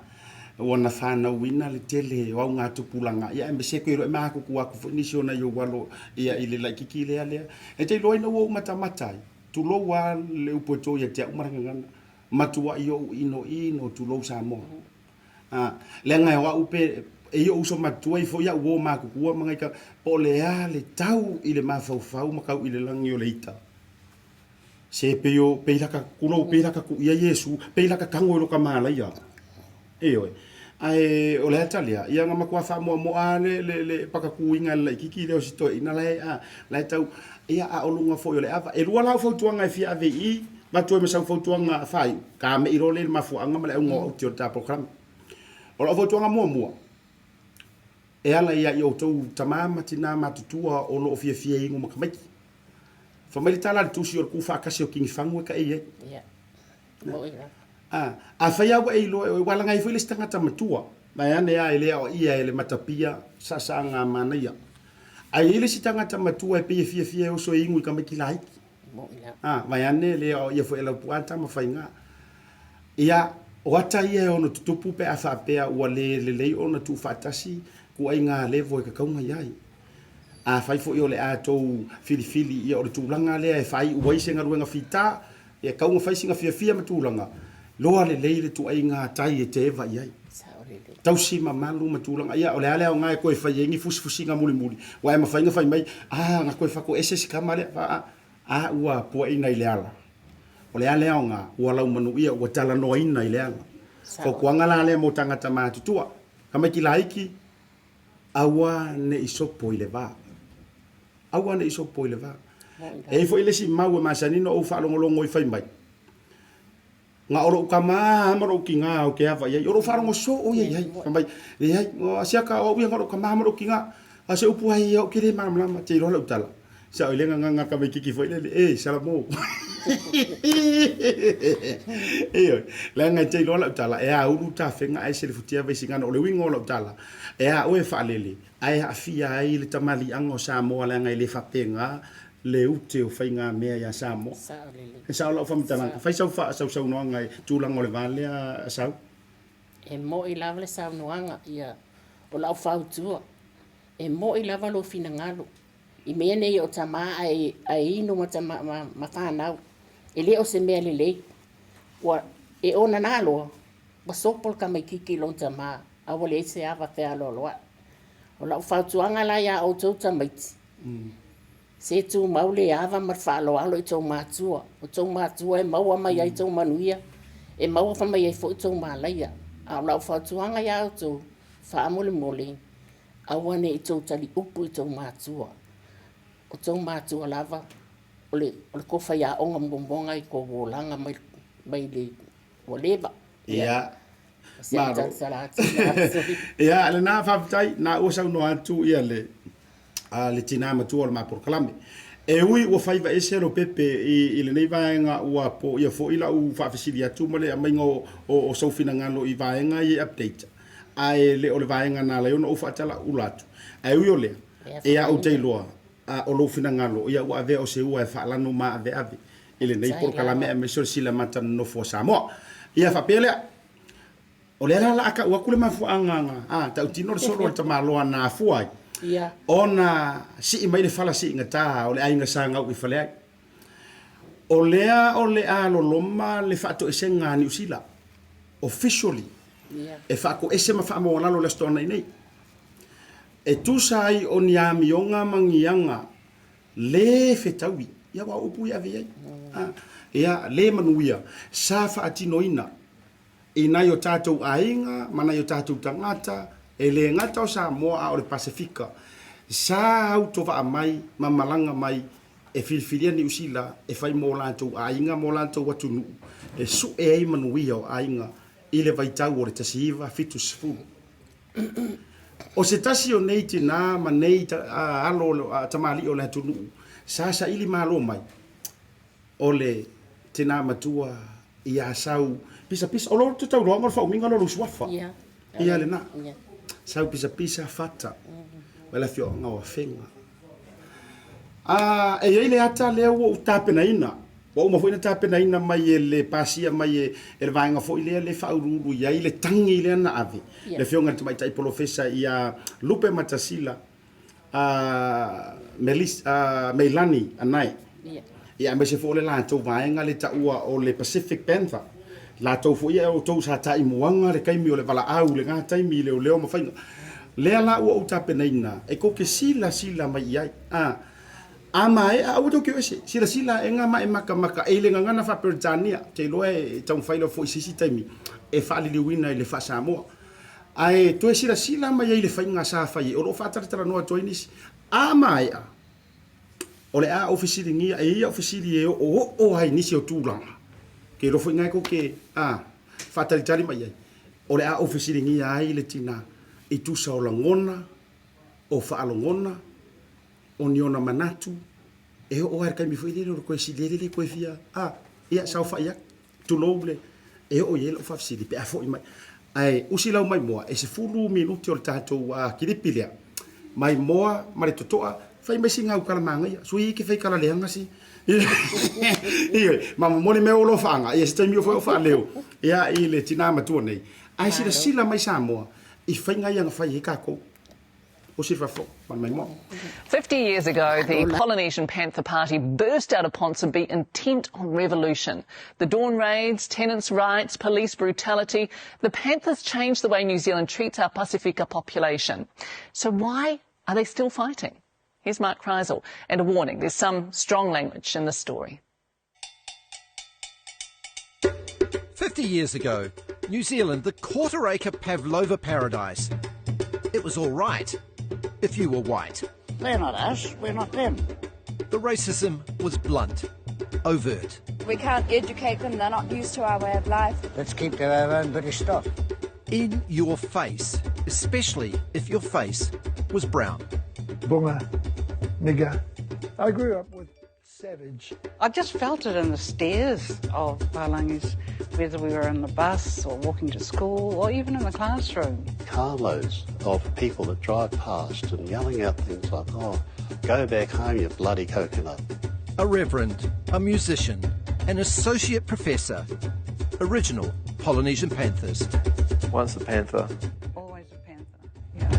ua na fanauina le tele o augatupulaga, ia aemaise koe loa e matutua atu foi nisi o nai ou alo ia i le laititi lea lea. E te iloa ina ua ou matamata ai, tulou lava le upu e to ia te au ma le gagana, matuai ou inoino tulou Samoa. A, leaga o au pe, e i ou uso matutua i foi au uo matutua ma nai tagata, po o le a le tau i le mafaufau ma tau i le lagi o le ita. Se pei o, pei laka, tulou, pei laka tuu i ai Iesu, pei laka tago i lo ka malaia. Ioe. Ae o le ata lea, ia na matua faamoamoa lava le, le, le pakatuina e le laitiiti lea o si toeaina la e, a, la e tau, ia, a o luga foi o le ava. E lua la au fautuaga e fia ave i i, avatu ai ma sau fautuaga faaiu, kamei loa lea i le mafuaaga ma le auga o auti o le ta polokalame. O lau fautuaga muamua, e ala ia i outou tama ma tina matutua o lo o fiafia e inu ma tamaiti. Fai mai le tala a le tusi o le tuufaatasi o Kinifagu e taei ai. A, afai lava ua e iloa e oe, ua alaga ai foi le isi tagata matua, vaeane lava e le aoaia e le matapia saasaaga manaia. Ae i ai le isi tagata matua e pei e fiafia e oso e inu i tamaiti laiti. A, vaeane e le aoaia foi e Laupua Tamafaiga. Ia, o ata ia e ono tutupu pe a faapea ua le lelei ona tuufaatasi ituaiga levo e tatau ona i ai. Afai foi o le a tou filifili ia o le tulaga lea e faaiu ai se galuega fita, ia tatau ona fai sina fiafia ma tulaga, loa lelei le tuaiga tai e te eva i ai. Tausi mamalu ma tulaga, ia o le a le aoga e toe fai ai ni fusifusiga mulimuli, ua e mafai ona fai mai, a, na toe fatoese si tama lea, a, a ua puaina i le ala. O le a le aoga, ua laumanuia, ua talanoaina i le ala. Fautuaga la lea mo tagata matutua, tamaiti laiti, Aua ne i sopo i le va. Aua ne i sopo i le va. E i ai foi le isi mau e masani ona ou faalogologo i fai mai, Na o lou tama lava ma lou tina ou te ava i ai. O lou faalogo soo ia i ai. Fai mai, leai, asiaka o au ia na o lou tama ma lou tina. A o se upu lava ia ou te le malamalama, te iloa lau tala. Sao i le gagana tamaititi foi lele, e, Salamo. Ioe, leaga e te iloa lau tala, e aulu tafega ae selefutia vaisigano. O le uiga o lau tala, e a oe e faalele, ae aafia ai le tamaliiaga o Samoa leaga e le faapena le ute o faigamea ia Samoa. E sao lau faamatalaga, fai sau saunoaga i tulaga o le va lea, Sau. E moi lava le saunoaga, ia, o lau fautua, e moi lava lou finagalo I mea nei o tama ae, ae inu ma, tama, ma, ma fanau, e le o se mea lelei. Ua, e onana loa, ua sopo le tamaititi i lona tama. A ua leai se ava fealoaloai. O lau fautuaga la iā outou tamaiti, se tumau le ava ma le faaaloalo i tou matua. O tou matua e maua mai ai tou manuia, e maua mai ai foi tou malaia. A o lau fautuaga iā outou, faamolemole, aua ne i tou taliupu i tou matua. O tou matua lava o le o le kofaiaoga muamua i kou olaga mai mai le ua leva. Ia. Malo. Ia, lena faafetai, na ua saunoa atu ia le a le tinā matua o le ma polokalame. E ui ua faiva ese Lopepe i, i lenei vaega ua poia foi lau faafesili atu ma le aumaiga o, o, o sou finagalo i vaega ia e update, ae le o le vaega na ala ai ona ou faatalaula atu. Ae ui o lea, e a ou te iloa, a o lou finagalo, ia ua avea o se ua e faalanu maaveave i lenei polokalame aemaise o le silamata nonofo a Samoa. Ia faapea lea, o lea la o le a tau atu le mafuaaga a tautino le solo a le tamaloa na afua ai ona sii mai le fala siigata o le aiga sa gau i fale ai. O lea o le a loloma le faatoesega a Niu Sila officially e faatoese ma faamaualalo i le Aso Toonai nei. E tusa ai o ni amioga ma ni aga lē fetaui, ia aua o upu ia ave i ai, a, ia, lē manuia, sa faatinoina i nai o tatou aiga ma nai o tatou tagata, e lē gata o Samoa a o le Pasefika, sa autovaa mai ma malaga mai e filifilia Niu Sila e fai mo latou aiga ma o latou atunuu e su'e ai manuia o aiga i le vaitau o le 1970. O se tasi o nei tinā ma nei alo tamalii o le atunuu sa saili malo mai, o le tinā matua ia Sau Pisapisa. O lou tauloaga o le faaumiga lea o lou suafa. Ia lena. Sau Pisapisa Fata mai le afioaga o Afega. A, e i ai le ata lea ua ou tapenaina, ua uma foi ona tapenaina mai e le pasia mai e le vaega foi lea le faauluulu i ai le tagi lea na ave, le Afioga i le Tamaitai Polofesa ia Lupe Matasila Meilani Anae, ia aemaise foi o le latou vaega le taua o le Pacific Panther, latou foi ia outou sa taimuaga le taimi o le valaau i lena taimi i leoleo ma faiga. Lea la ua ou tapenaina e tou te silasila mai i ai. A, a maea, aua tou te o ese, silasila aega ma e matamata e i le gagana faa-Peretania, ou te iloa e taumafai lava foi i se isi taimi e faaliliuina i le faa-Samoa. Ae toe silasila mai ai i le faiga sa fai ai, o lo o faatalatalanoa atu ai nisi. A maea, o le a ou fesiligia, e i ai au fesili e oooo ai i nisi o tulaga, ou te iloa foi na e tou te, a, faatalitali mai i ai, o le a ou fesiligia ai le tina i tusa o lagona, o faalogona, o ni ona manatu, e oo lava i le taimi foi lele o le toe silele le toe fia, a, ia, saofai atu. Tulou le, e oo i ai lau faafesili pe a foi mai. Ae usi lau maimoa, e 10 minute o le tatou kilipi lea, maimoa ma le totoa, fai mai sina au tala manaia, sui e te fai tala leaga si. Ioe, ma momoli mai ou alofaaga, ia se taimi foi o faaleo, ia i le tina matua nei. Ae silasila mai Samoa i faiga ia na fai ai tatou. 50 years ago, the Polynesian Panther Party burst out of Ponsonby intent on revolution. The dawn raids, tenants' rights, police brutality. The Panthers changed the way New Zealand treats our Pasifika population. So why are they still fighting? Here's Mark Kreisel. And a warning, there's some strong language in this story. 50 years ago, New Zealand, the quarter acre pavlova paradise. It was all right if you were white. They're not us, we're not them. The racism was blunt, overt. We can't educate them, they're not used to our way of life. Let's keep to our own British stock. In your face, especially if your face was brown. Bunga, nigger. I grew up with savage. I just felt it in the stairs of Palangis, whether we were in the bus or walking to school or even in the classroom. Carloads of people that drive past and yelling out things like, oh, go back home, you bloody coconut. A reverend, a musician, an associate professor. Original Polynesian Panthers. Once a panther. Always a panther, yeah.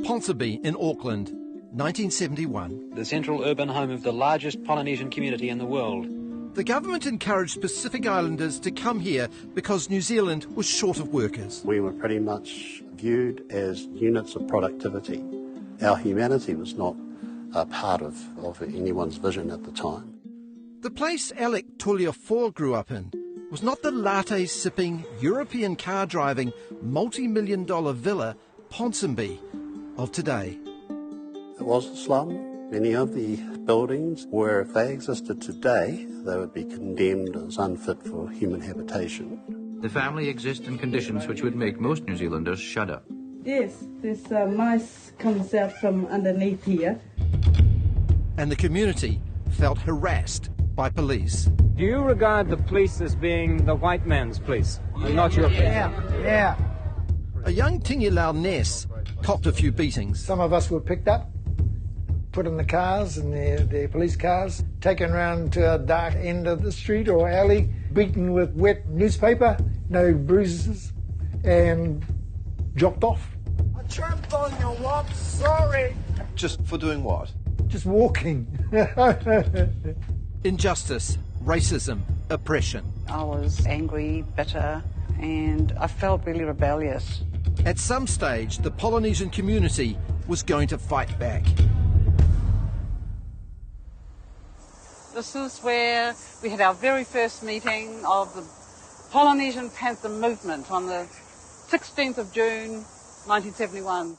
Ponsonby in Auckland, 1971. The central urban home of the largest Polynesian community in the world. The government encouraged Pacific Islanders to come here because New Zealand was short of workers. We were pretty much viewed as units of productivity. Our humanity was not a part of, of anyone's vision at the time. The place Alec Toleafoa grew up in was not the latte-sipping, European car-driving, multi-million dollar villa Ponsonby of today. It was a slum. Many of the buildings were, if they existed today, they would be condemned as unfit for human habitation. The family exist in conditions which would make most New Zealanders shudder. Yes, this mice comes out from underneath here. And the community felt harassed by police. Do you regard the police as being the white man's police and not your police? Yeah, yeah. A young Tigilau Ness copped a few beatings. Some of us were picked up, put in the cars, in their, their police cars, taken round to a dark end of the street or alley, beaten with wet newspaper, no bruises, and dropped off. I tramped on your wop, sorry. Just for doing what? Just walking. Injustice, racism, oppression. I was angry, bitter, and I felt really rebellious. At some stage, the Polynesian community was going to fight back. This is where we had our very first meeting of the Polynesian Panther movement on the 16th of June, 1971.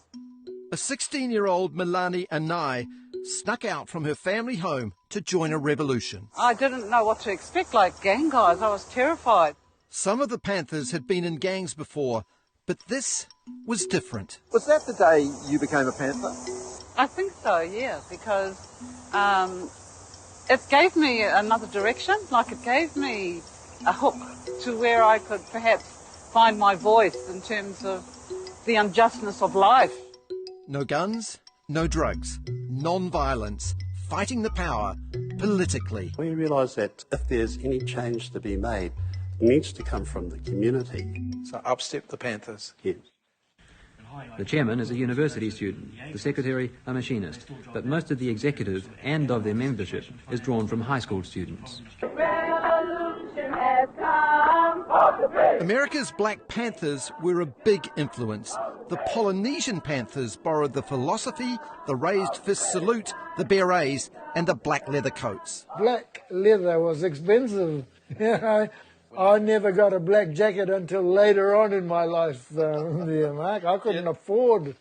A 16-year-old Milani Anae snuck out from her family home to join a revolution. I didn't know what to expect, like gang guys. I was terrified. Some of the Panthers had been in gangs before, but this was different. Was that the day you became a Panther? I think so, yeah, because it gave me another direction. Like it gave me a hook to where I could perhaps find my voice in terms of the unjustness of life. No guns, no drugs, non-violence, fighting the power politically. We realise that if there's any change to be made, it needs to come from the community. So up step the Panthers. Yes. The chairman is a university student, the secretary a machinist, but most of the executive and of their membership is drawn from high school students. Revolution has come. America's Black Panthers were a big influence. The Polynesian Panthers borrowed the philosophy, the raised fist salute, the berets, and the black leather coats. Black leather was expensive. You know, I never got a black jacket until later on in my life, there, Mark. I couldn't afford.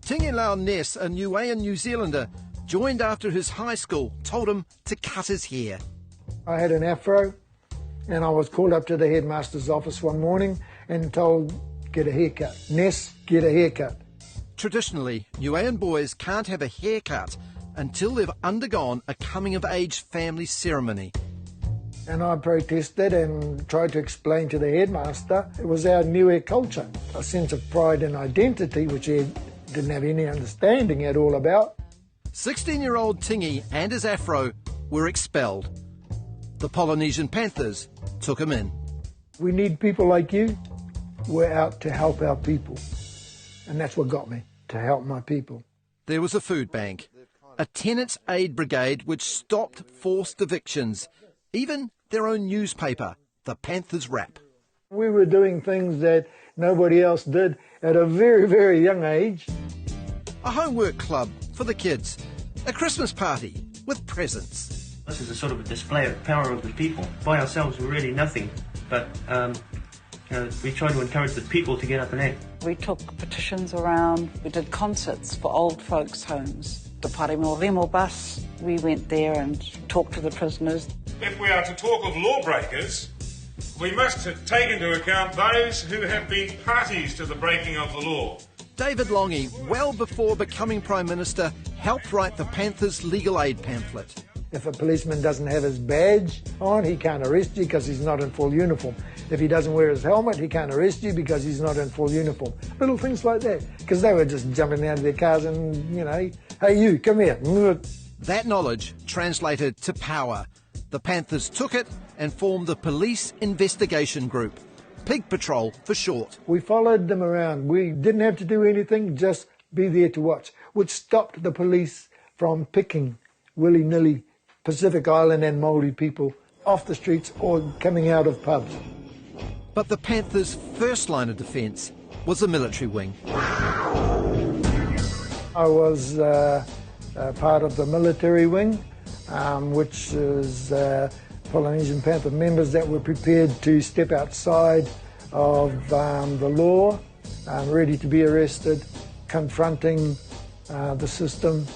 Tigilau Ness, a Niuean New Zealander, joined after his high school, told him to cut his hair. I had an afro, and I was called up to the headmaster's office one morning and told, get a haircut. Ness, get a haircut. Traditionally, Niuean boys can't have a haircut until they've undergone a coming-of-age family ceremony. And I protested and tried to explain to the headmaster it was our Niue culture, a sense of pride and identity, which he didn't have any understanding at all about. 16-year-old Tingi and his afro were expelled. The Polynesian Panthers took him in. We need people like you. We're out to help our people. And that's what got me, to help my people. There was a food bank, a tenants' aid brigade which stopped forced evictions, even their own newspaper, the Panthers Wrap. We were doing things that nobody else did at a very, very young age. A homework club for the kids, a Christmas party with presents. This is a sort of a display of power of the people. By ourselves, we're really nothing, but you know, we try to encourage the people to get up and act. We took petitions around, we did concerts for old folks' homes. The Paremoremo bus, we went there and talked to the prisoners. If we are to talk of lawbreakers, we must take into account those who have been parties to the breaking of the law. David Lange, well before becoming Prime Minister, helped write the Panthers' legal aid pamphlet. If a policeman doesn't have his badge on, he can't arrest you because he's not in full uniform. If he doesn't wear his helmet, he can't arrest you because he's not in full uniform. Little things like that. Because they were just jumping out of their cars and, you know, hey, you, come here. That knowledge translated to power. The Panthers took it and formed the Police Investigation Group, Pig Patrol for short. We followed them around. We didn't have to do anything, just be there to watch, which stopped the police from picking willy-nilly Pacific Island and Māori people off the streets or coming out of pubs. But the Panthers' first line of defence was the military wing. I was uh, uh, part of the military wing, um, which is uh, Polynesian Panther members that were prepared to step outside of um, the law, um, ready to be arrested, confronting uh, the system.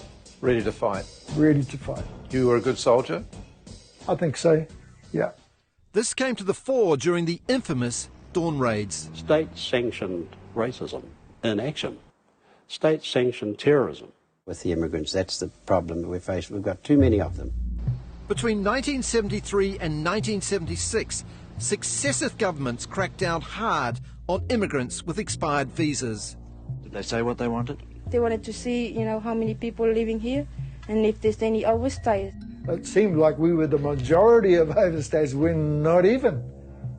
Ready to fight. Ready to fight. You were a good soldier? I think so, yeah. This came to the fore during the infamous Dawn Raids. State sanctioned racism in action, state sanctioned terrorism. With the immigrants, that's the problem that we face. We've got too many of them. Between 1973 and 1976, successive governments cracked down hard on immigrants with expired visas. Did they say what they wanted? They wanted to see, you know, how many people living here and if there's any overstays. It seemed like we were the majority of overstays. We're not even.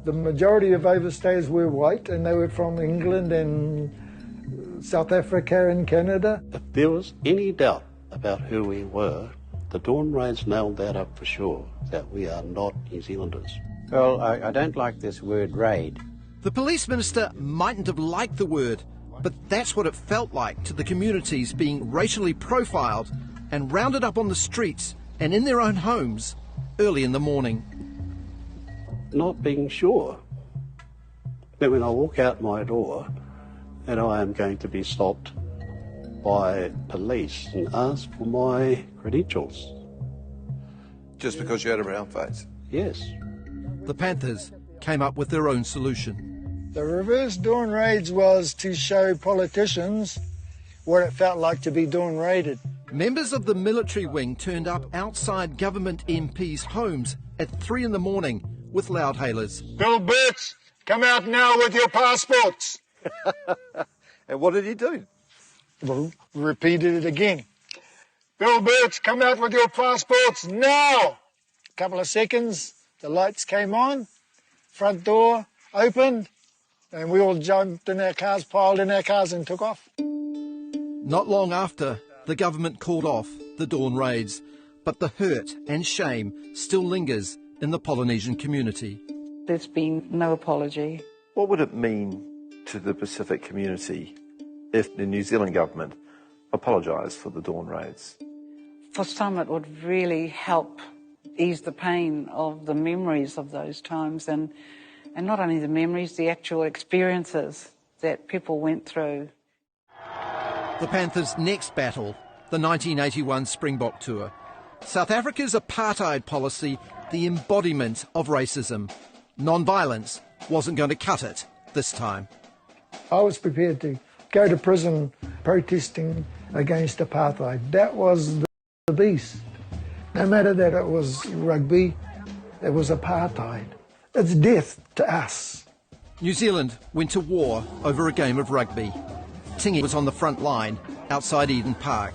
The majority of overstayers were white and they were from England and South Africa and Canada. If there was any doubt about who we were, the Dawn Raids nailed that up for sure, that we are not New Zealanders. Well, I, I don't like this word raid. The police minister mightn't have liked the word, but that's what it felt like to the communities being racially profiled and rounded up on the streets and in their own homes early in the morning. Not being sure that when I walk out my door that I am going to be stopped by police and asked for my credentials. Just because you had a brown face? Yes. The Panthers came up with their own solution. The reverse dawn raids was to show politicians what it felt like to be dawn raided. Members of the military wing turned up outside government MPs' homes at three in the morning with loudhailers. Bill Birch, come out now with your passports. and what did he do? Well, repeated it again. Bill Birch, come out with your passports now. A couple of seconds, the lights came on, front door opened, and we all jumped in our cars, piled in our cars, and took off. Not long after, the government called off the dawn raids, but the hurt and shame still lingers in the Polynesian community. There's been no apology. What would it mean to the Pacific community if the New Zealand government apologised for the dawn raids? For some, it would really help ease the pain of the memories of those times and, and not only the memories, the actual experiences that people went through. The Panthers' next battle, the 1981 Springbok Tour. South Africa's apartheid policy, the embodiment of racism. Non-violence wasn't going to cut it this time. I was prepared to go to prison protesting against apartheid. That was the beast. No matter that it was rugby, it was apartheid. It's death to us. New Zealand went to war over a game of rugby. Tingy was on the front line outside Eden Park.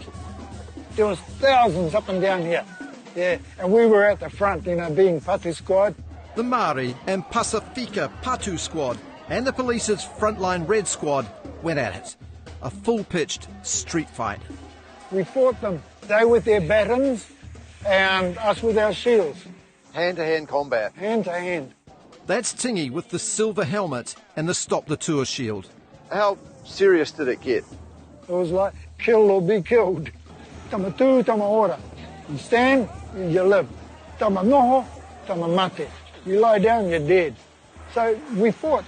There was thousands up and down here. Yeah, and we were at the front, you know, being Patu squad. The Maori and Pasifika Patu squad and the police's frontline red squad went at it. A full-pitched street fight. We fought them. They with their batons and us with our shields. Hand-to-hand combat. Hand to hand. That's Tingy with the silver helmet and the Stop the Tour shield. How serious did it get? It was like kill or be killed. Tama tu, tama ora. You stand, you live. Tama noho, tama mate. You lie down, you're dead. So we fought.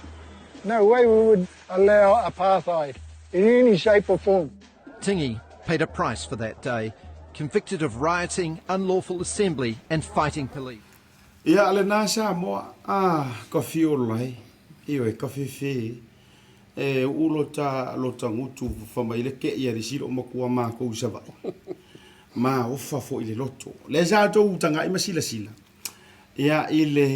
No way we would allow apartheid in any shape or form. Tingy paid a price for that day, convicted of rioting, unlawful assembly and fighting police. Ia, lena Samoa, a, ka fiola ai, ioe, ka fefe, e uu lota, lota gutu fa mai le ke'i a le silo o makua makou i Savaii. Ma ofa foi le loto. Lea sa outou taga'i ma silasila, ia, i le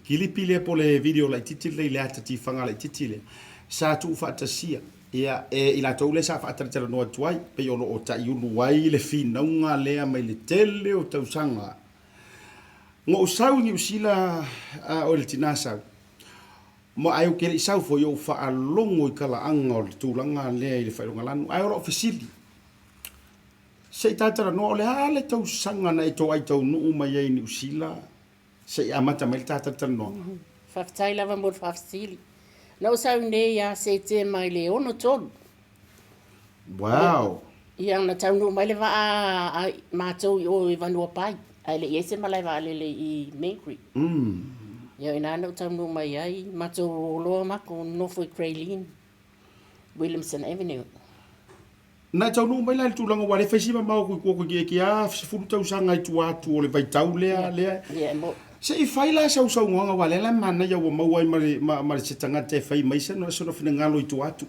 kilipi lea po o le video laitiiti lenei, le ata tifaga laitiiti lea, sa tuufaatasia, ia, e i latou lea sa faatalatalanoa atu ai, pei o lo o ta'iulu ai le finauga lea mai le tele o tausaga. Na ou sau i Niu Sila a o le tinā sau, ma ae ou te le i sau foi ou faalogo i talaaga o le tulaga lea i le faailogalanu, ae o lou fesili. Se i talatalanoa, o le a le tausaga na e toai taunuu mai ai i Niu Sila se i amata mai le ta talatalanoaga? Faafetai lava mo le faafesili. Na ou sau nei ia Setema i le 63. Wow! Ia, na taunuu mai le vaa a matou i o i Vanuapai, ae le i i ai se malae vaalele i Mangere. Ia, o i ina na ou taunuu mai ai, matou o loa matou nonofo i Grey Lynn, Williamson Avenue. Na e taunuu mai la i le tulaga ua le fai si mamao atu i tua toeitiiti a 10 tausaga i tua atu o le vaitau lea lea. Se i fai la sau saunoaga aua lea la e manaia ua maua ai ma le ma le se tagata e fai mai sona sona finagalo i tua atu.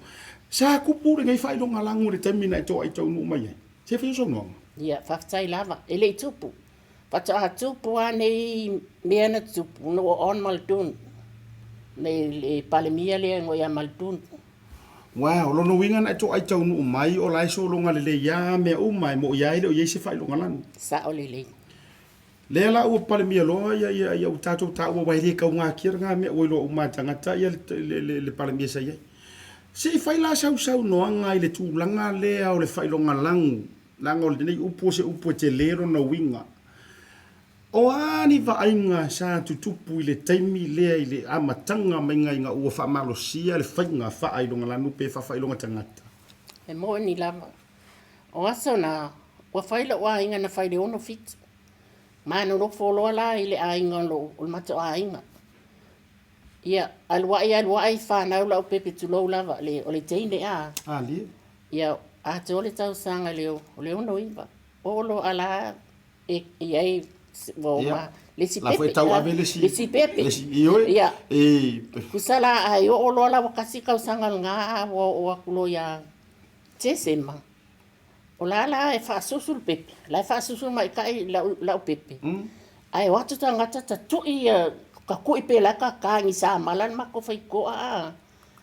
Sa tupu lenei faailogalanu i le taimi na e toai taunuu mai ai? Se i fai sau saunoaga. Ia, faafetai lava. E le i tupu. Faatoa tupu lava nei mea na tutupu ina ua on Muldoon, le le Palemia lea e ia Muldoon. Wow, o lona uiga na e toai taunuu mai o la e sologa lelei a mea uma e mo'i a e le o i ai se faailogalanu. Sao lelei. Lea la ua palemia loa ia ia ia ua tatou taua aua e le kaugatia lena mea ua iloa uma e tagata ia le le le palemia sa i ai. Se i fai la sau saunoaga i le tulaga lea o le faailogalanu leaga o lenei upu o se upu e tele lona uiga. O a ni vaaiga sa tutupu i le taimi lea i le amataga maiga ina ua faamalosia le faiga faailogalanu pe faafailoga tagata? E moni lava. O aso na, ua fai lou aiga na fai i le 67. Ma nonofo loa la i le aiga o le matou aiga. Ia, alu ae alu ae fanau lau pepe tulou lava, le, o le teine a. Alie. Ia, atoa le tausaga i le, o le 69. Oo loa a la e i ai ua oma le isi pepe. La foi tau ave le isi. Le isi pepe. Le isi, ioe. Ia. E. Tusa la ai oo loa la ua tasi tausaga lena ua oo atu loa ia Tesema. O la la e faasusu le pepe. La e faasusu mai kai lau, lau pepe. Ae o atu tagata ta tui ia, ka kui pe la ka ka ni sa mala le matou faitoa a.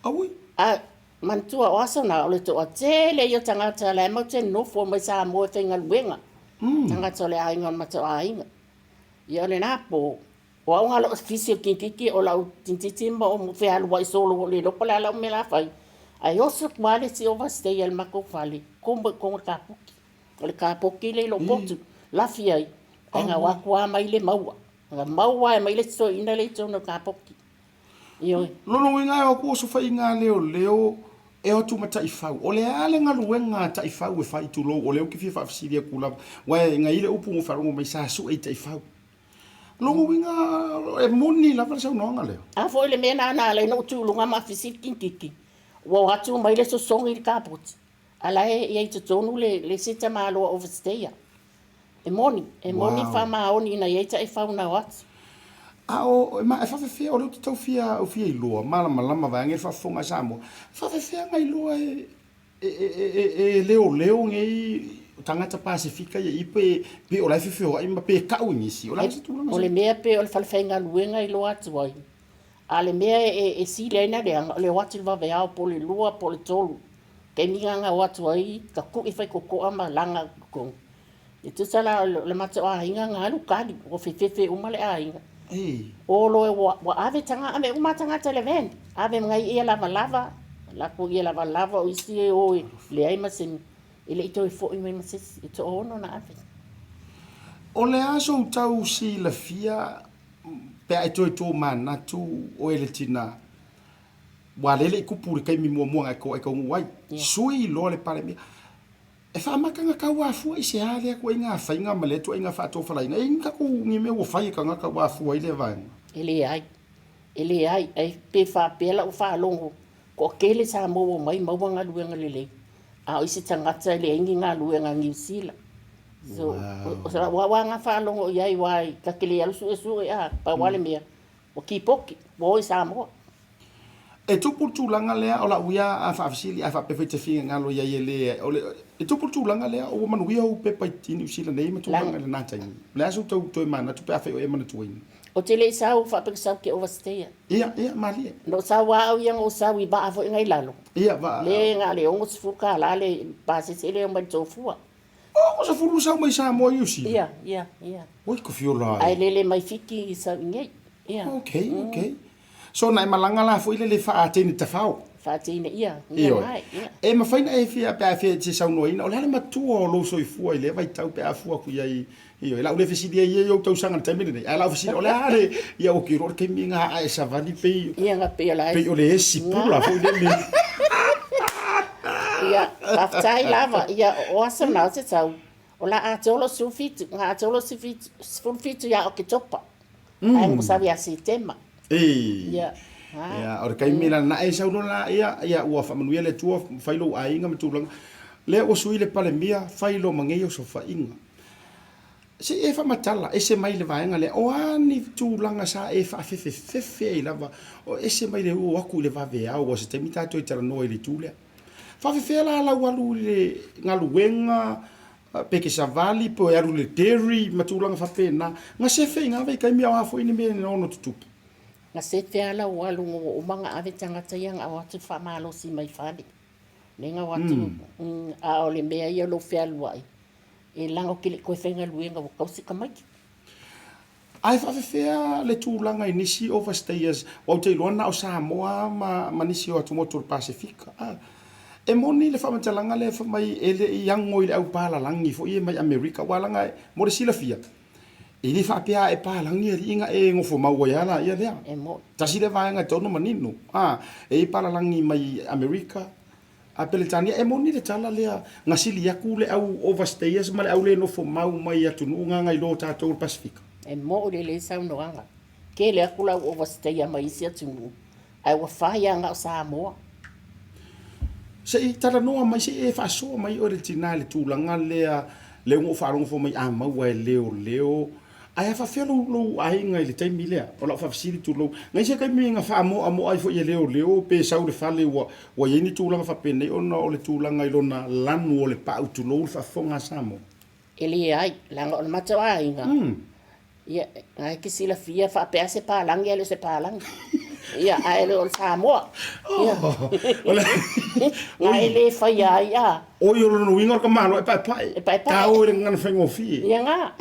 Aui. A manatua o aso na o le toatele ia o tagata la e matou te nofo mai Samoa e faigaluega. Tagata o le aiga o le matou aiga. Ia o lena po, o au na o lou fisi o tintiti o lau tintiti ma ou fealuai solo ua le iloa po o le a lau mea la fai. Ae oso atu lava le isi overstay a le matou fale, komo i totonu o le kapoki. O le kapoki lea i lou potu, lafi ai, ae na o atu lava mai le maua. Na maua lava e mai le isi toeaina lea i totonu o le kapoki. Ioe. Lona uiga e o atu osofaiga a leoleo e o atu ma taifau. O le a le galuega a taifau e fai tulou, o lea ou te fia faafesili atu lava, aua e gai le upu na ou faalogo mai sa sue i taifau. Lona uiga e moni lava le saunoaga lea. A foi le mea lena na ala ai ona ou tu i luga ma afisi le tintiti, ua o atu mai le sosogi i le kapoti, a la e i ai i totonu le isi tamaloa overstayer. E moni, e moni faamaoni ina i ai taifau na o atu. A o, e faafefea, o lea ou te tau fia, ou fia iloa, malamalama vaeane le faafofoga a Samoa, e faafefea ona iloa e, e, e, e, e leoleo nei tagata Pasefika ia i pe, pe o la e fefeoai ma pe kau i nisi, o le a se tulaga O le mea pe o le falefaigaluega e iloa atu ai, a o le mea e, e sili ai ona leaga, o le o atu i le vaveao po o le 2 po o le 3 taimi lena na o atu ai ka kui faitotoa ma laga i totonu. E tusa la o le matou aiga na alu kali, ua fefefe uma le aiga. O loa ua, ua ave taga, ave uma tagata i le van, ave ma nai ia lavalava, lako ia lavalava o isi e o e leai ma se, e le i toe foi mai ma se isi, e toaono na ave. O le a sou tau silafia pe a e toe tomanatu oe le tina, ua lele i kupu i le taimi muamua na e taunuu ai, sui loa le Palemia. E faamata na tau afua i se a lea tuaiga faiga ma lea tuaiga faatofalaiga? E i ai ni tatou ni mea ua fai e tagata ua afua ai lea vaega? E leai. E leai. Ai pe faapea lau faalogo, toatele Samoa ua omai maua galuega lelei, a o isi tagata e leai ni galuega a Niu Sila. So, o lau lava na faalogo i ai aua ta te le alu suesue a, pau lava le mea, ua kipoki, ua o i Samoa. E tupu le tulaga lea o lau ia a faafesili ae faapea foi e te finagalo i ai e le o le e tupu le tulaga lea ua manuia ou pepa i Niu Sila nei ma tulaga i lena taimi. O le a sou tau toe manatu pe afai o e manatuaina? Ou te le i sau faapea sau ke overstay. Ia, ia, malie. Na ou sau lava au ia na ou sau i vaa foi na i lalo. Ia, vaa. Le na o le 60 kālā le pasese lea omai i le Tofua. 60 sau mai Samoa i Niu Sila? Ia, ia, ia. Oi ko fiola ai. Ae lele mai Fiti i sau i nei. Ia. Okay, okay. So na e malaga la foi le le faa-teine tafao. Faateina ia, ia Ioe. mai, ia. E mafai ona e fia, pe a fia e te saunoaina, o le a le matua o lou soifua i lea vaitau pe a fua atu i ai, ioe, o le a ou le fesili ai ia i ou tausaga i le taimi lenei, ae o le a ou fesili, o le a le, ia ou te iloa o le taimi na a e savali pei, Ia, na pei o la e. pei o le esi pula foi lele. Ia, faafetai lava, ia, o aso na o te tau, o la atoa lou 17, na atoa lou 17 ia Oketopa. Ae na sau ia Setema. Ei. Ia. Ia, o le taimi la na e sau loa la, ia, ia ua faamanuia le Atua, fai lou aiga ma tulaga. Lea ua sui le Palemia, fai loa ma nei osofaiga. Se i e faamatala, ese mai le vaega lea, o a ni tulaga sa e faafefefefe ai lava, o ese mai le o atu i le vaveao, aua o se taimi tatou e talanoa i le itu lea. Faafefea la lau alu i le galuega, Pe ke savali, pe alu i le dairy ma tulaga faapena. Na sefe i nga vaitaimi a o a foi ni mea na ono tutupu? Na sefe a lau alu ua uma na ave tagata ia na o atu faamalosi mai fale. Lea na o atu, a o le mea ia o lou fealuai, e laga ou te le i toe faigaluega ua tausi tamaiti. Ae faafefea le tulaga i nisi overstayers, aua ou te iloa na o Samoa ma, ma nisi o atumotu o le Pasefika. A, e moni le faamatalaga lea fai mai e le i ago i le au palalagi foi ia mai Amerika, aua leaga mo le silafia, e le faapea a e palagi alii na e nofo mau ai lava laia lea. E moni. Tasi lea vaega e tatau ona manino. A, e i ai palalagi mai Amerika, A Peretania, e moni le tala lea, na sili atu le au overstayers ma le au le nofo mau mai atunuu na nai lo tatou o le Pasefika. E moʻo lelei saunoaga. Tele atu la au overstayer mai isi atunuu, ae ua fai lava na o Samoa. Se i talanoa mai, se i e faasoa mai oe le tina i le tulaga lea, lea ua ou faalogo fua mai a maua e leoleo Ae a faafefea lou, lou aiga i le taimi lea? O lau faafesili tulou. Nai se taimi na faamoamoa ai foi e leoleo pe sau i le fale ua, ua i ai ni tulaga faapenei ona o le tulaga i lona lanu o le pau tulou le faafofoga a Samoa? E leai, leaga o le matou aiga, ia, na e te silafia faapea se palagi ae le o se palagi. Ia, ae le o le Samoa. Ia. Na e le faia ai a. Oi, o lona uiga o le tamaloa e paepae. E paepae. Tao i le gagana faigofie. Ia nga.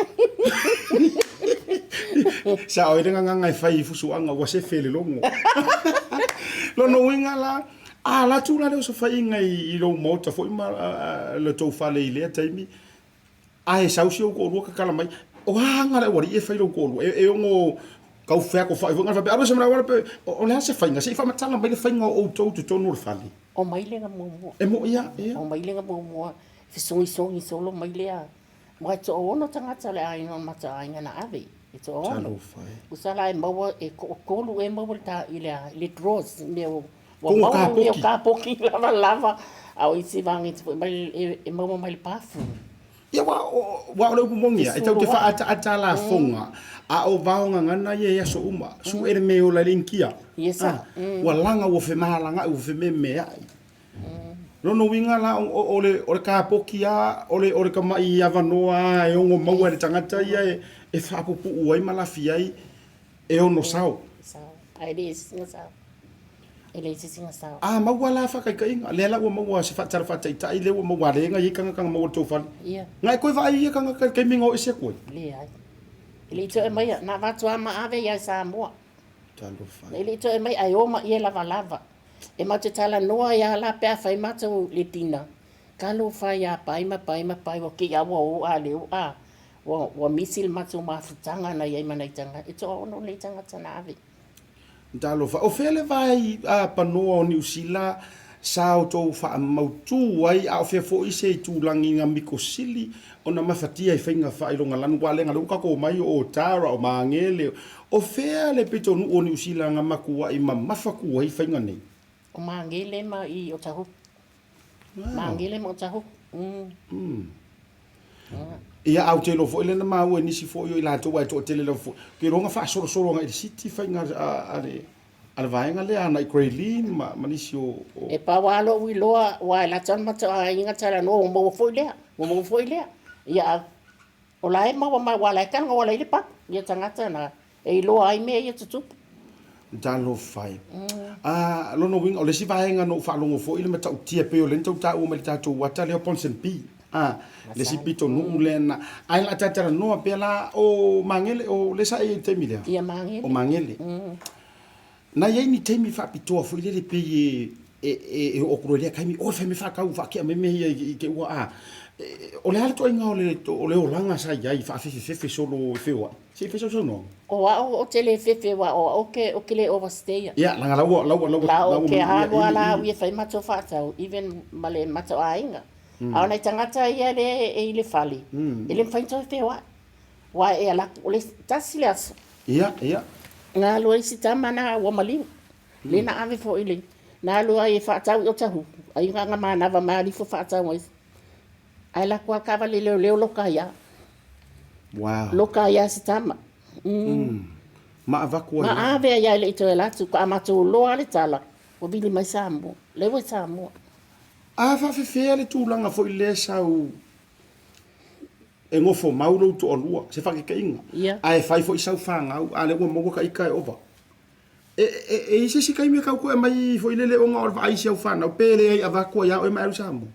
Sao ai le gagana e fai i fusuaga ua sefe i le logo. Lona uiga la, a alu atu la le osofaiga i lou maota foi ma le tou fale i lea taimi, Ae sau si ou toalua tatala mai, o a aga le aualii e fai lou toalua? E, e ono tau feakofa'i foi faapea, alu ese ma le auala pe, o le a se faiga? Se i faamatala mai le faiga o outou i totonu o le fale. O maile na muamua. E mo, ia, ia. O maile na muamua, fesogisogi solo mai lea. Aua e toaono tagata o le aiga o le matou aiga na ave, e toaono. Talofa e. Tusa la e maua, e toatolu ea e maua i le ta, i le a, i le drawers, mea o, ua Kogo maua mea o kapoki. kapoki lava lava, a o isi vaega foi mai e maua mai le pafu. Ia, aua o, aua o le upu moni lava, e tatou te faaataata lafoga, a o vaogagana ia i aso uma, suʻe le mea e ola ai le Inikia. Yes, A, ua laga, ua femalagaʻi, ua fememeaʻi. Lona uiga la, o, o le, o le kapoki lava, o le, o le tamaʻi avanoa lava e ono maua e le tagata ia e, e faapupuu ai ma lafi ai, e ono sao. Sao. Ae le isi sina sao. E le isi sina sao. A maua la faataitaiga, lea la ua maua se faatala faataitai lea ua maua le ga i ai tagata na maua i le tou fale. Ia. Na e toe vaai ia tagata i le taimi na o ese atu ai? Leai. E le i toe maia, na avatu lava ma ave ia i Samoa. Talofa. E le i toe mai ae o ma ia lavalava. E matou te talanoa ai lava la pe a fai matou le dina, talofa ia pai ma pai ma pai ua kei a ua o a le o a. Ua, ua misi le matou mafutaga na i ai ma nai tagata, e toaono nei tagata na ave. Talofa, o fea le vae panoa o Niu Sila sa outou faamautu ai, a o fea foi se itulagi na mikosili ona mafatia i faiga faailoga lanu, aua leaga lea ua tatou omai o Otara, o Magele, o fea le pitonuu o Niu Sila na matuai mamafa tu ai faiga nei? O Magele ma i Otahuhu. Magele ma Otahuhu. Ia, a ou te iloa foi lea na maua e nisi foi o i latou aua e toatele lava foi, ou te iloa na faasolosolo agai i le city faiga a le a le vaega lea agai i Grey Lynn ma ma nisi o o. E pau lava lou iloa, aua e lata ona matou aiga talanoa ua maua foi lea, ua maua foi lea. Ia, a o la e maua mai aua o la e talanoa i le papa ia tagata na e iloa ai mea ia tutupu. Talofa e. A, lona uiga, o le isi vaega na ou faalogo foi le matautia pei o lea na tau taua mai i le tatou ata lea o Ponsonby, a, le isi pitonuu lea na, ae o le a talatalanoa pea la, o Magele, o lea sa e i ai i le taimi lea? Ia, Magele. O Magele. Na i ai ni taimi faapitoa foi lele pei e e e e oo atu loa i lea taimi, oi fai mai faatau faatea mai mea ia i te ua a. O le a le ituaiga o le o le olaga sa i ai faafefefefe solo e feoai? Se i fai sau saunoaga. O au ou te le fefe aua o au ou te le overstayer. Ia, leaga la ua la ua la ua La ou te alu lava la au ia e fai matou faatau even ma le matou aiga. A o nai tagata ia lea e i le fale, e le mafai ona toe feoai. Aua e alu atu, o le tasi le aso. Ia, ia. Na alu ai si tama na ua maliu. Lea na ave foi le, na alu ai e faatau i Otahuhu, ai na ona manava mai alu ifo faatau ai. Ae alu atu lava le taavale leoleo loka ai lava. Wow. Loka ai lava si tama. Ma avatu ai. Ma ave ai lava e le i toe alu atu. Faatoa matou iloa lava le tala, ua vili mai Samoa. Lea ua i Samoa. A faafefea le tulaga foi lea sau e nofo mau lou toalua, se faataitaiga, ae fai foi sau fanau, a lea ua maua ta ita e ova. E, e, e i ai se isi taimi e tau toe aumai foi lele ona o le vaai i si au fanau, pe leai avatu ai lava oe ma e alu i Samoa?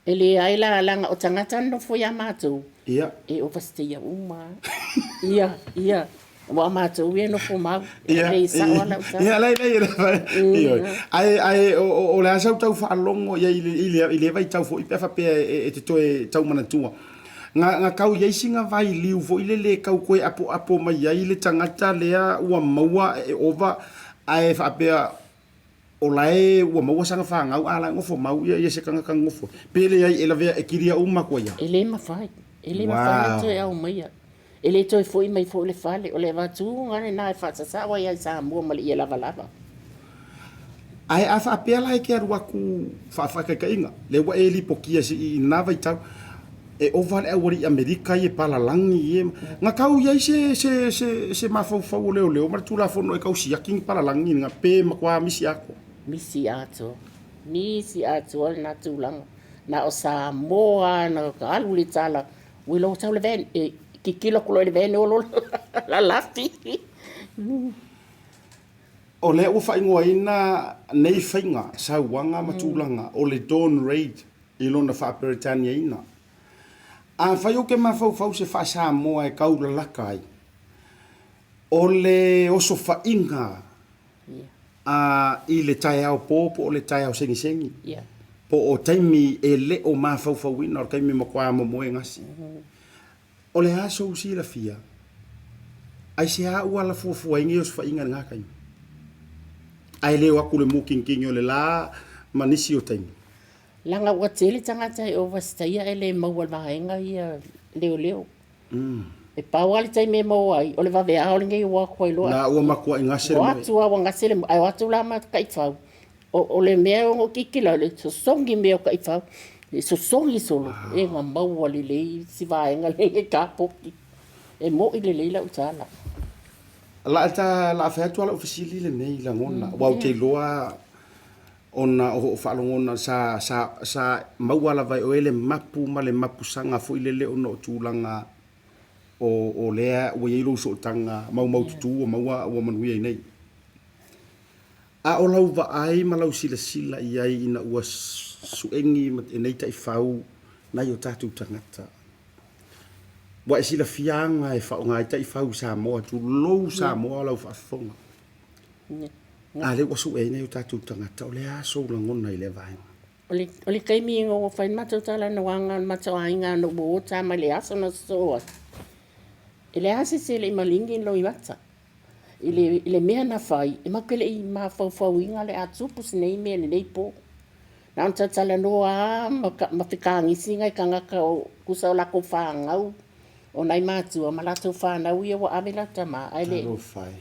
E leai la, leaga o tagata na nofo ia matou, Ia. e overstayer uma lava. Ia, ia. Aua o matou ia e nofo mau. Ia, E sao lava lau tala. Ia, leai, leai, leai. Ioe. Ae, ae o, o, o le a sau tau faalogo i ai i le, i le, i le vaitau foi pe a faapea e, e te toe tau manatua. Na, na tau i ai sina vailiu foi lele e tau toe apoapo mai ai le tagata lea ua maua e ova ae faapea o la e ua maua sana fanau a la e nofo mau ia ia se tagata nofo pe leai e lavea e kilia uma atu ai lava. E le mafai, e le mafai ona toe aumaia. E le toe foi mai foi le fale, o le avatuga lena e faasasao ai ia Samoa ma le ie lavalava. Ae a faapea la e te alu atu faafaataitaiga, lea ua e lipotia i lena vaitau, e ova le aualii Amerika ia e palalagi ia, na tau i ai se, se, se, se mafaufau o leoleo ma le Tulafono e tau siaki ni palalagi na, pe matua misi atoa? Misi atoa. Misi atoa lena tulaga. Na o Samoa lava na alu le tala, ua iloa sau le van, e kikilo atu loa i le van olo lalafi. O lea ua faaigoaina nei faiga, sauaga ma tulaga o le Dawn Raid i lona faa-Peretaniaina. Afai ou te mafaufau se faa-Samoa e tau lalaka ai, o le osofaiga a i le taeao po po o le taeao segisegi, po o taimi e le o mafaufauina, o le taimi e matua momoe gasi. O le a sou silafia? Aisea ua ala fuafua ai nei osofaiga i lena taimi? Ae le o atu le mukinukini o le la ma nisi o taimi. Leaga ua tele tagata e overstayer e le maua i le vaega ia leoleo. E pau lava le taimi e maua ai, o le vaveao lenei ua o atu ai loa. La ua matuai gase le moe. Ua o atu lava ua gase le moe, ae o atu la ma taifau. O le mea e ono kikila, o le sosogi mea o taifau, e sosogi solo, e na maua lelei si vaega lea i kapoki. E moʻi lelei lau tala. La ta la fai atu lava lau fesili lenei lagona, aua ou te iloa ona o faalogona sa sa sa maua lava e oe le mapu ma le mapusaga foi lele ona o tulaga o o lea ua i ai lou sootaga maumaututu ua maua ua manuia ai nei. A o lau vaai ma lau silasila i ai ina ua suegi e nei taifau nai o tatou tagata, ua e silafia aga e faaaoga ai taifau i Samoa, tulou Samoa lau faafofoga. A lea ua sue ai nai o tatou tagata, o le a sou lagona i lea vaega? O le taimi ina ua fai le matou talanoaga o le matou aiga ina ua ota mai le aso na sosoo ai, e leai lava se isi e le i maligi ni loimata. I le mea na fai, e matou te le i mafaufauina le a tupu si nei mea i lenei po. Na ona talatalanoa lava ma fekagisi nai tagata o tusa o latou fanau, o nai matua ma latou fanau ia ua ave latou tama, ae le Talofa e.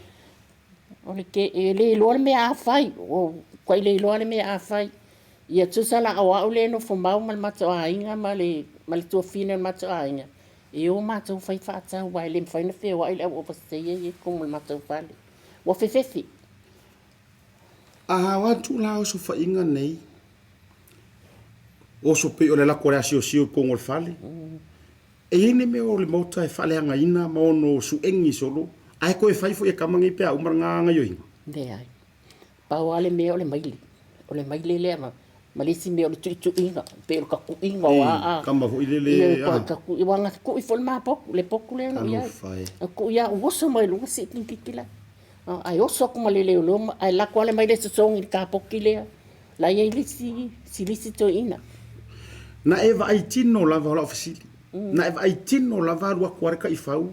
O le ke, e le iloa le mea a fai, ua matuai le iloa le mea a fai. Ia tusa la o au lea e nofo mau ma le matou aiga ma le ma le tuafine o le matou aiga, e o matou fai faatau aua e le mafai ona feoai le au overstay ia i totonu o le matou fale. Ua fefefe. A o atu la osofaiga nei, oso pei o le alu atu o le asiosio i totonu o le fale, E i ai le mea o le Maota e faaleagaina ma ono suegi solo, ae toe fai foi e tama nei pe a uma lena gaioiga? Leai. Pau lava le mea o le maile. O le maile lea ma, ma le isi mea o le tuituiga, pei o le tatuiga o aa. Ei, tama foi lele, a. Tatui, aua na tui foi le ma potu, le potu lea na i ai. Talofa e. Na tui lava, ua oso mai luga sii togafiti la. Ae oso atu ma le leoleo, ae lako lava le maile e sosogi i le kapoki lea. La e i ai le isi silisi toeaina. Na e vaai tino lava o lau fesili. Na e vaai tino lava alu atu a le taifau,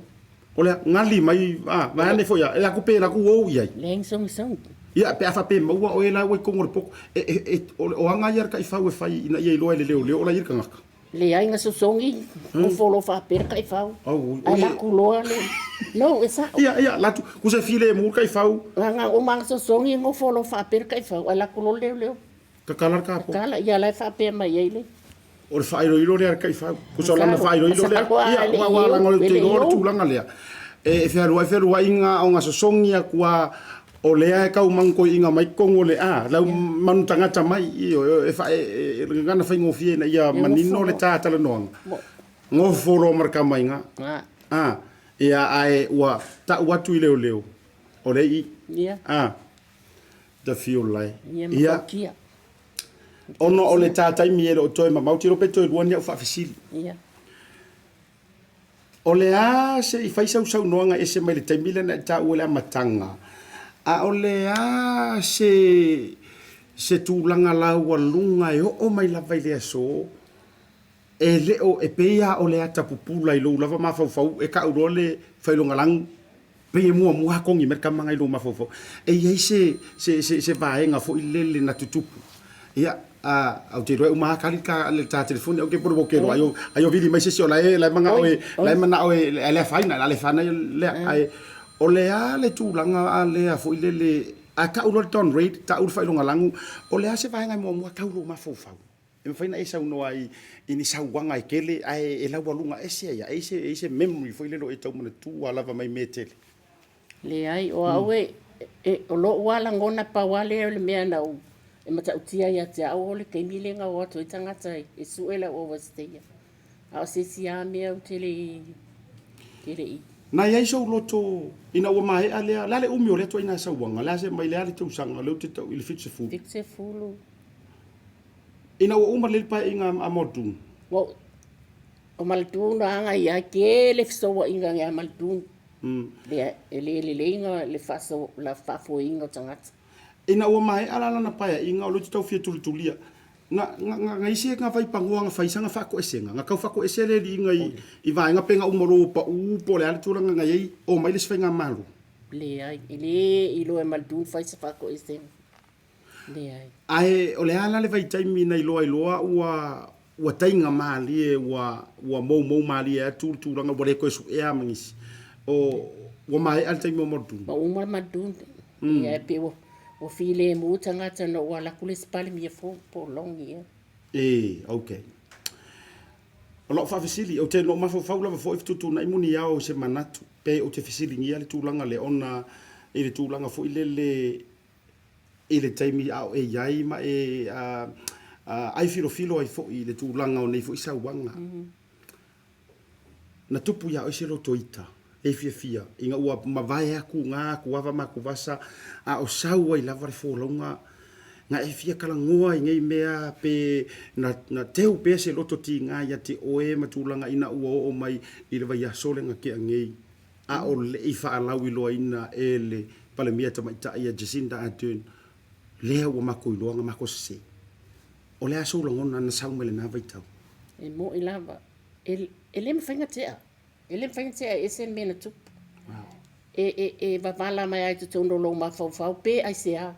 o le gali mai, a, vaeane foi a, e aku pe laku ou i ai. Leai ni sogisogi. Ia, pe a faapea e maua oe la ua i totonu o le poto, e, e, e, o aga ia a le taifau e fai ina ia iloa e le leoleo o la e i ai le tagata. Leai na sosogi, nofo loa faapea le taifau. Ae laku loa le, no, e sa'o. Ia, ia, latu, ku se filemu le taifau. Na, na uma na sosogi, nofo loa faapea le taifau, ae laku loa le leoleo. Tatala le kapo. Tatala, ia la e faapea mai ai le. O le faailoilo lea a le taifau. Tusa o lana faailoilo lea. Ia, aua leaga ou te iloa le tulaga lea. E fealuai fealuaiga o na sosogi atu a O lea e tau manutoiina mai totonu o le a, lau manu tagata mai, ioe, e fa, e, e, gagana faigofie ina ia manino le ta talanoaga. Nofo loa ma le tama i ina. A, ia, ae ua tau atu i leoleo, o lea i i. A, the fuel lae. Ia, ona o le ta taimi e le o toe mamao, tilo pe toe lua ni au faafesili. O le a se i fai sau saunoaga ese mai le taimi lea na e taua i le amataga, a o le a se se tulaga laualuga e oo mai lava i le aso, e le o, e pei lava o le ata pupula i lou lava mafaufau e tau loa le failogalagu, pei e muamua lava togi mai le tama na i lou mafaufau. E i ai se, se, se, se vaega foi lele na tutupu. Ia, a, ou te iloa e uma lava kali ka, le ta telefoni, ok, po o le iloa ai o, ai o vili mai se isi o la e, la e manao e, la e manao e, e le afaina, la le afaina lea. Ae, o le a le tulaga a lea foi lele, a tau loa le Don Reid, tau le failogalagu, o le a se vaega e muamua tau lou mafaufau? E mafai ona e saunoa ai i ni sauaga e tele ae e laualuga ese ai a? E i ai se memory foi lele o e tau manatua lava mai mea e tele? Leai, o au e, e, o lo'u lava lagona pau lava lea o le mea na ou e matautia ia te au o le taimi lea na o atu ai tagata e sue lau overstayer. A o se isi lava mea ou te le i, te le i. Na i ai sou loto ina ua maea lea, o le a le umi o lea ituaiga sauaga? O le a se mai le a le tausaga o lea ou te tau i le 70? 70. Ina ua uma lelei le paeaiga a Muldoon. Ua o Muldoon na aga ia ai tele fesouaiga ia Muldoon. Lea e le lelei na le faaso la faafoeina o tagata. Ina ua maea la lana paeaiga o lea ou te tau fia tulitulia, na, na, na, na isi na vaipanoa na fai sana faatoesega, na tau faatoese le alii i, i vaega pe na uma loa ua pau po o le a le tulaga na i ai, omai le isi faigamalo. Leai, e le iloa e Muldoon fai se faatoesega. Leai. Ae o le a la le vaitaimi na iloa ai loa ua ua taiga malie ua ua moumou malie atu le tulaga ua le toe suea ma nisi. O ua maea le taimi o Muldoon. Ua uma le Muldoon. Ia e pei ua ua filemu tagata ina ua alu atu le isi Palemia fou po o Long ea. E, okay. O lau faafesili, ou te na ou mafaufau lava foi fetuutuunai muniao i se manatu, pe ou te fesiligia le tulaga lea ona i le tulaga foi lele i le taimi a o e i ai ma e ai filofilo ai foi i le tulaga o nei foi sauaga. Na tupu iā oe se loto ita e fiafia ina ua mavae atu gā atuava ma atuvasa a o sau ai lava le folauga na e fia talanoa i nei mea pe na, na teu pea se loto tigā ia te oe ma tulaga ina ua oo mai i le vaiaso lea na tea nei. a o le i faalauiloaina e le Palemia Tamaitai ia Jacinda Ardern, lea ua matou iloa na matou sese. O le a sou lagona na sau mai lena vaitau? E moʻi lava. E, e le mafai ona tea. E le mafai ona tea e ese le mea na tupu. E, e, e wavala mai lava i totonu o lou mafaufau pe aisea.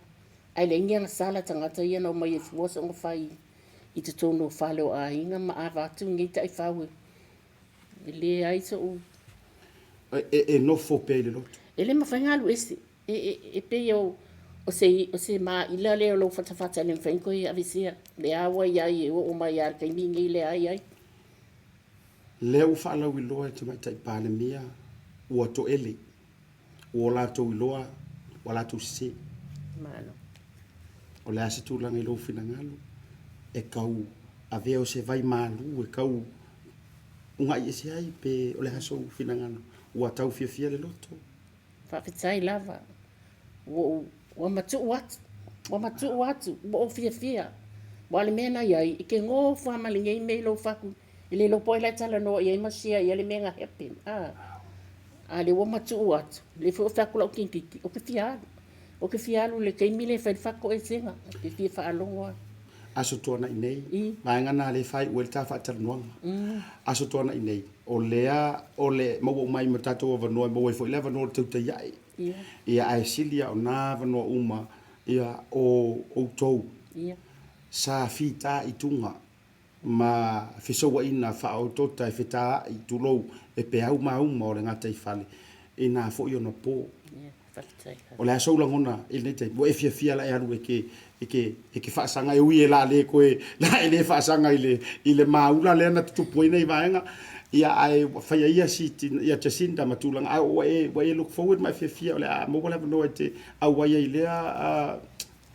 Ae leai ni agasala tagata ia na omai e fua soona fai i totonu o fale o aiga ma ava atu nei taifau e E leai so'u. E nofo pea i le loto. E le mafai ona alu ese. E, e, e pei o, o se, o se maila lea o lou fatafata e le mafai ona toe aveesea. Lea ua i ai e oo mai lava i le taimi lenei lea e i ai. Lea ua faalauiloa e Tamaitai Palemia ua toele, ua o latou iloa, ua latou sese. Malo. O le a se tulaga i lou finagalo e tau avea o se vai malu e tau unaʻi ese ai pe o le a sou finagalo ua tau fiafia le loto? Faafetai lava ua ou ua matuu atu ua matuu atu ua ou fiafia aua o le mea na i ai e te nofo lava ma lenei mea i lou fatu e le iloa po o ai la e talanoa i ai ma share i ai le mea na happen a a lea ua matuu atu lea foi ua fai atu lau kinititi ou te fia alu. Ou te fia alu i le taimi lea e fai le fatoesega, ou te fia faalogo lava. Aso Tuanai nei, vaega na lea e faaiu ai le ta faatalanoaga. Aso Tuanai nei, o lea o le maua uma ai ma tatou avanoa e maua ai foi le avanoa o le tautai ae. Ia ae sili lava o na avanoa uma ia o outou sa fitaituga ma fesouaina faaotota e fetaai, tulou, e peau mauma o le gataifale i na foi ona po. O le a sou lagona i lenei taimi? Ua e fiafia la e alu e ke, e ke, e ke faasaga, e ui e la le koe, la e le faasaga i le, i le maula lea na tutupu ai nei vaega, ia ae ua faia ia si, ia Jacinda ma tulaga, ae ua e, ua e look forward ma e fiafia o le a maua le avanoa e te auai ai i lea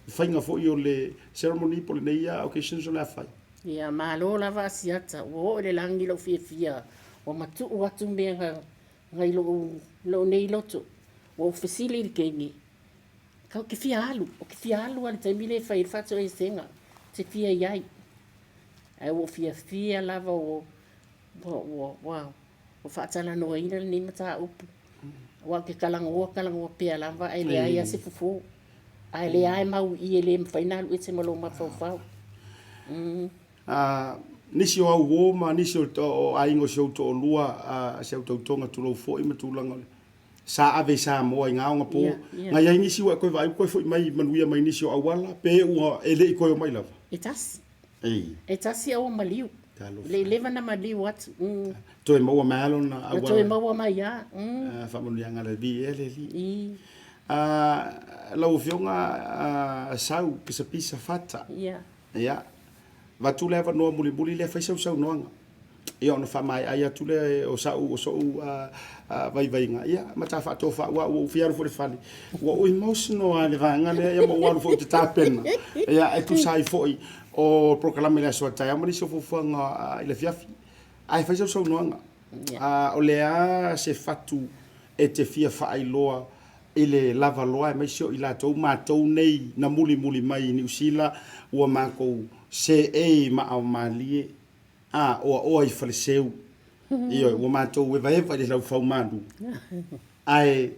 faiga foi o le ceremony po o lenei occasions o le a fai. Ia, malo lava Asiata, ua oo i le lagi lou fiafia, ua matuu atu mea na, na i lou, lou nei loto. Ua ou fesili i le teine, Ou te fia alu, ou te fia alu lava i le taimi lea e fai ai le faatoesega, ou te fia i ai. Ae ua ou fiafia lava ua, ua, ua, ua, ua faatalanoaina lenei mataupu. Aua ou te talanoa talanoa pea lava ae leai lava se fofo. Ae lea lava e mau i i e le mafai ona alu ese ma lou mafaufau. Nisi o au uo ma nisi o aiga o si ou toalua, si au tautoga tulou foi ma tulaga o le sa ave i Samoa i gaoga po. Na i ai nisi ua e toe vaai ua toe foi mai manuia mai nisi o auala pe ua e le i toe omai lava? E tasi. E tasi a ua maliu. E le i leva ona maliu atu. Toe maua mai lava lona auala. Na toe maua mai lava. Faamanuiaga a le Alii ea le Alii. Lau Afioga Sau Pisapisa Fata. Ia. Avatu le avanoa mulimuli lea fai sau saunoaga. Ia ona faamaea ai atu lea o sa'u o so'u vaivaiga, ia ma ta faatofa aua ua ou fia alu foi i le fale. Ua ou emotional lava i le vaega lea ia ma ou alu foi ou te tapena ia e tusa ai foi o polokalame i le aso a taeao ma nisi o fuafuaga i le afiafi. Ae fai sau saunoaga. O le a se fatu e te fia faailoa i le lava loa aemaise o i latou matou nei na mulimuli mai i Niu Sila ua matou seei ma aomalie a oaoa i Faleseu. Ioe, ua matou evaeva i le laufau malu, ae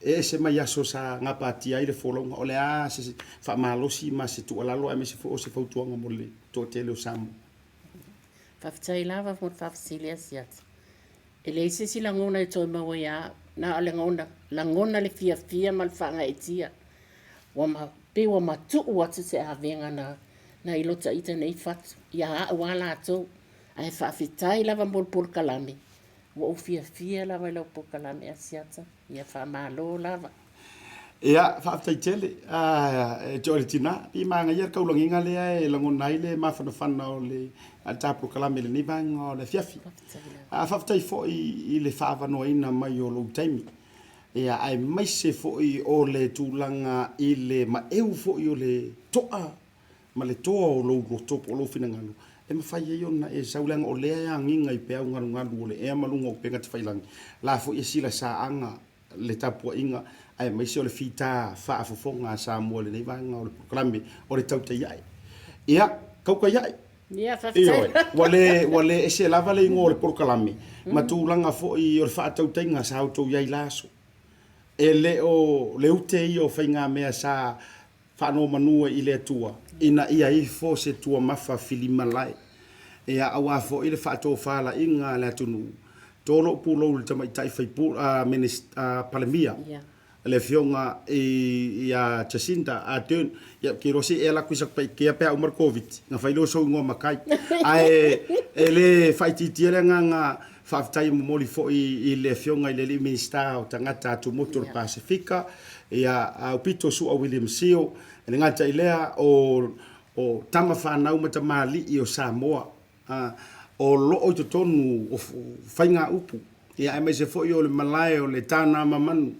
e ese mai aso sa gapatia ai le folauga. O le a se faamalosi ma se tuualalo aemaise foi o se fautuaga mo le toatele o Samoa? Faafetai lava mo le faafesili Asiata. E leai se isi lagona e toe maua ia au, na o le lagona, lagona le fiafia ma le faagaeetia. Ua ma, pei ua matuu atu se avega na, na i lota ita nei fatu, ia au a latou. Ae faafetai lava mo le polokalame, ua ou fiafia lava i lau polokalame Asiata, ia faamalo lava. Ia, faafetai tele e te oe le tina. Pei e manaia le taulagiga lea e lagona ai le mafanafana o le ta polokalame i lenei vaega o le afiafi. Faafetai foi i le faaavanoaina mai o lou taimi, ia, aemaise foi o le tulaga i le maeu foi o le toa ma le toa o lou loto po o lou finagalo e mafai ai ona e sau, leaga o lea e agiga i peau galugalu o le ea ma luga o upega tafailagi, la foi e silasaaga le tapuaiga aemaise o le fita faafofoga a Samoa i lenei vaega o le polokalame o le tautai ae. Ia, tautai ae. Ia, faafetai. Ioe, ua le, ua le ese lava le igoa o le polokalame ma tulaga foi o le faatautaiga sa outou i ai i la aso. E le o le ute ia o faigamea sa Faanonomanu i le Atua, ina ia ifo se tuamafa filimalae, ia aua foi le faatofalaiga a le atunuu. To lou pulou i le tamaitai faipule, a, a Palemia, le Afioga ia Jacinda Ardern. Ia, ou te iloa se i e alu atu i Satupaitea pe a uma le Koviti, ona fai lea o sou igoa matai. Ae e le faaitiitia le agaga faafetai e momoli foi i le Afioga i le alii Minisita o Tagata Atumotu o le Pasefika, Ia Aupito Su'a William Sio, e le gata i lea o o tama fanau ma tamalii o Samoa a o loo i totonu o faigaupu, ia aemaise foi o le malae o le Tānamamanu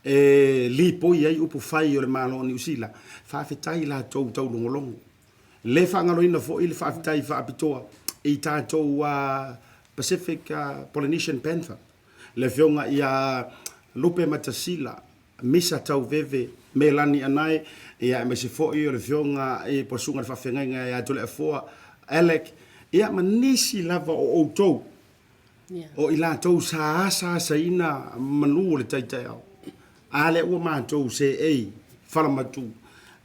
e lipoi ai upu fai o le Malo o Niu Sila. Faafetai i latou taulogologo. Le faagaloina foi le faafetai faapitoa i tatou Pacific Polynesian Panther Le Afioga ia Lupe Matasila, Misa Tauveve, Melani Anae, ia aemaise foi o le Afioga i po o le Susuga i le Faafeagaiga ia Toleafoa Alec, ia ma nisi lava o outou o i latou sa asaasaina manu o le tai taeao. A lea ua matou seei falamatu,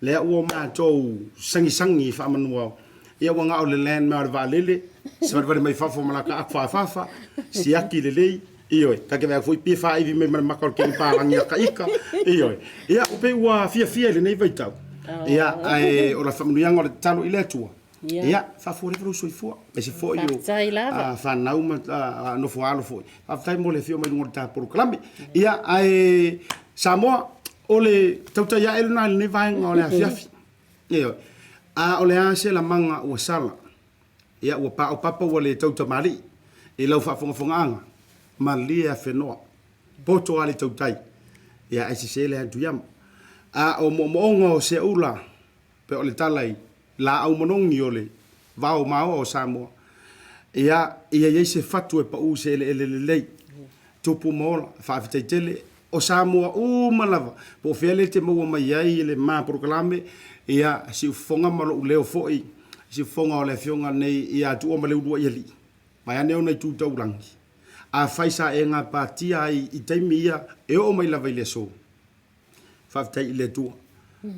lea ua matou sagisagi faamanuao, ia ua gao le land mai o le vaalele, savalivali mai fafo ma laka aku faafafa, siaki lelei, ioe, ta te vaai foi pie faaivi mai ma le maka o le keni palagi a ka ika, ioe. Ia, ua pei ua fiafia i lenei vaitau. Ia, ae o le faamanuiaga o le tatalo i le Atua, Ia, faafualeva lou soifua, aemaise foi o fanau ma nofo alo foi. Faafetai mo le afio mai luga o le ta polokalame. Ia, ae Samoa, o le tautai ae lena i lenei vaega o le afiafi. Ioe. A o le a se lamaga ua sala, ia ua paopapa ua le tautamalii i lau faafogafogaaga, malie afenoa, poto a le tautai, ia ae sese le atu iama. A o moomooga o Seaula, Pei o le tala i laau manogi o le vao maoa o Samoa, ia, ia i ai se fatu e pau i se eleele lelei, tupu ma ola, faafetai tele. O Samoa uma lava, po o fea lea e te maua mai ai le ma polokalame, ia, siufofoga ma lou leo foi, siufofoga o le afioga nei ia Tuua ma Leuluaialii, vaeane ona itu taulagi. Afai sa e gapatia ai i taimi ia e oo mai lava i le aso, Faafetai i le Atua,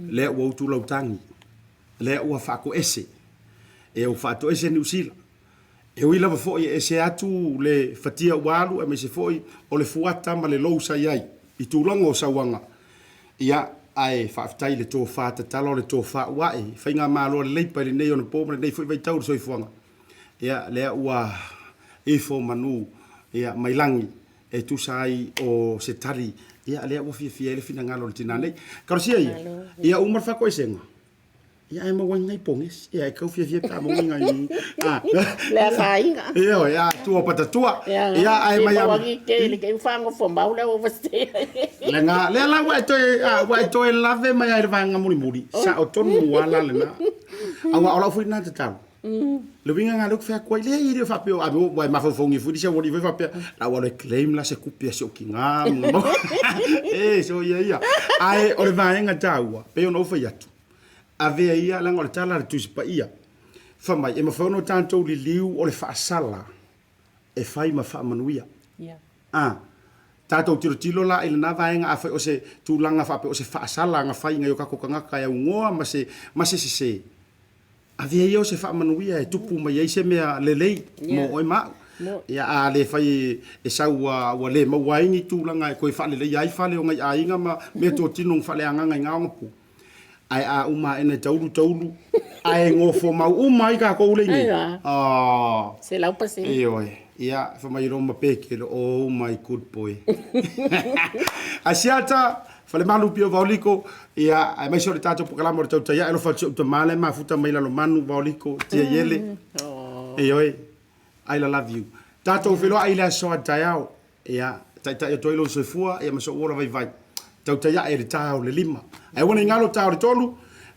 lea ua utu lau tagi, lea ua faatoese, e ua faatoese Niu Sila. E ui lava foi e ese atu le fatia ua alu aemaise foi o le fuata ma le lou sa i ai i tulaga o sauaga, ia, ae faafetai i le tofa tatala o le tofa ua ae i faigamalo a le Leipa i lenei onapo ma lenei foi vaitau o le soifuaga. Ia, lea ua ifo manu, ia, mai lagi e tusa ai o se tali, ia, lea ua fiafia ai le finagalo o le tina nei. Talosia ia, ia uma le faatoesega, ia ae maua ai nai pogesi, ia e tau fiafia pe a maua ni nai, a. Le afaina. Ioe, a tua patatua, ia ae mai a. Ke ke le ke whangofo mau le overstay. Lena, lea la ua e toe, a, ua e toe lave mai ai i le vaega mulimuli, sao tonu lava la lena. Aua o lau foi lena tatalo. Le uiga lena lea ou te fai atu ai, leai e le o faapea o ave ua e mafaufaugia foi nisi aualii foi faapea, la ua alu e claim la se tupe a si ou tina ma ma e soia ia. Ae o le vaega taua, pei ona ou fai atu, avea ia, leaga o le tala a le Tusi Paia, fai mai, e mafai ona tatou liliu o le faasala e fai ma faamanuia. A tatou tilotilo la i lena vaega, afai o se tulaga faapea o se faasala na fai i nai o tatou tagata e aunoa ma se, ma se sese, Avea ia o se faamanuia e tupu mai ai se mea lelei mo oe ma au. Ia, a le fai e sau ua, ua le maua ai ni tulaga e toe faaleleia ai fale o nai aiga ma meatotino na faaleagaga i na ogapu. Ae a uma aena e taulu taulu, ae nofo mau uma ai tatou lea i nei. Oh. 100%. Ioe. Ia, fai mai Roma Pekelo, oh my good boy. Asiata, Falemalu pio Vaoliko, ia, aemaise o le tatou polokalame o le tautai ae alofa atu si ou tama lea e mafuta mai Lalomanu, Vaoliko, tia iele. Ioe, I la love you. Tatou feiloai i le aso a taeao, ia, taitai atu ai lou soifua, ia ma sou ola vaivai. Tautai ae i le ta o le 5. Ae aua ne i galo ta o le 3,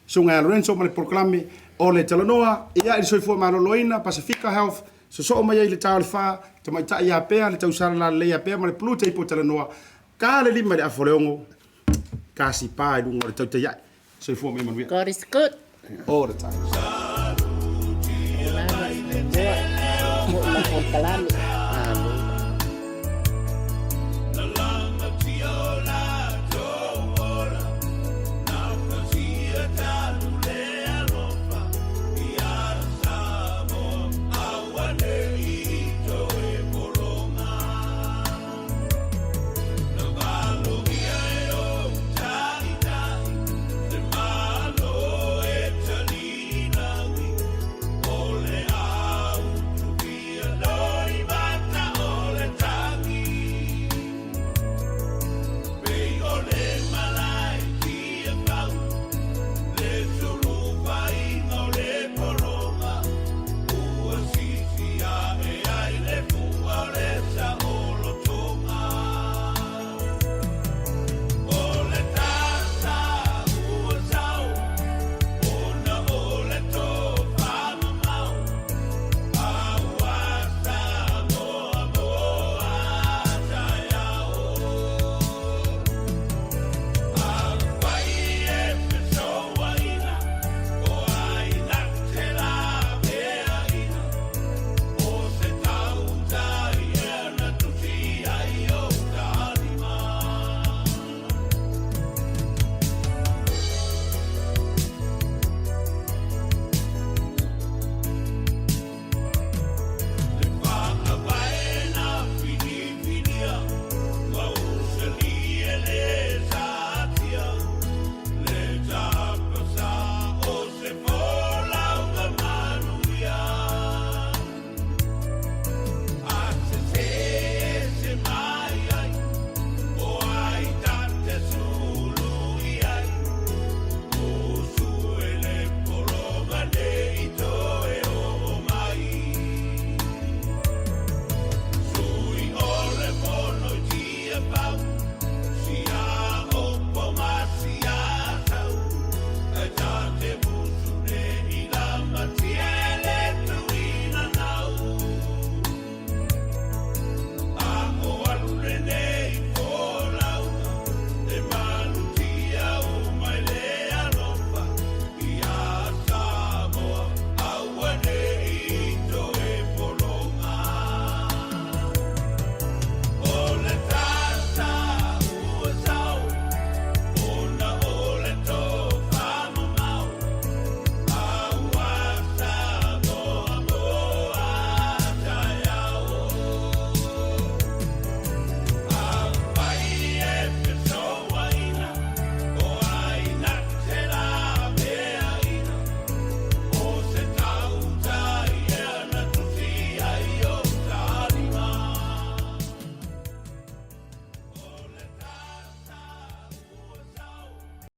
Susuga ia Lorenzo ma le polokalame o le Talanoa, ia, i le soifua maloloina, Pasifika Health, sosoo mai ai i le ta o le 4, Tamaitai ia Pea, le tausala lalelei ia Pea ma le Blue Table Talanoa, Ka le lima i le afa o le ono, ka sipa i luga o le tautai ae. Soifua ma ia manuia. God is good. All the time. Mo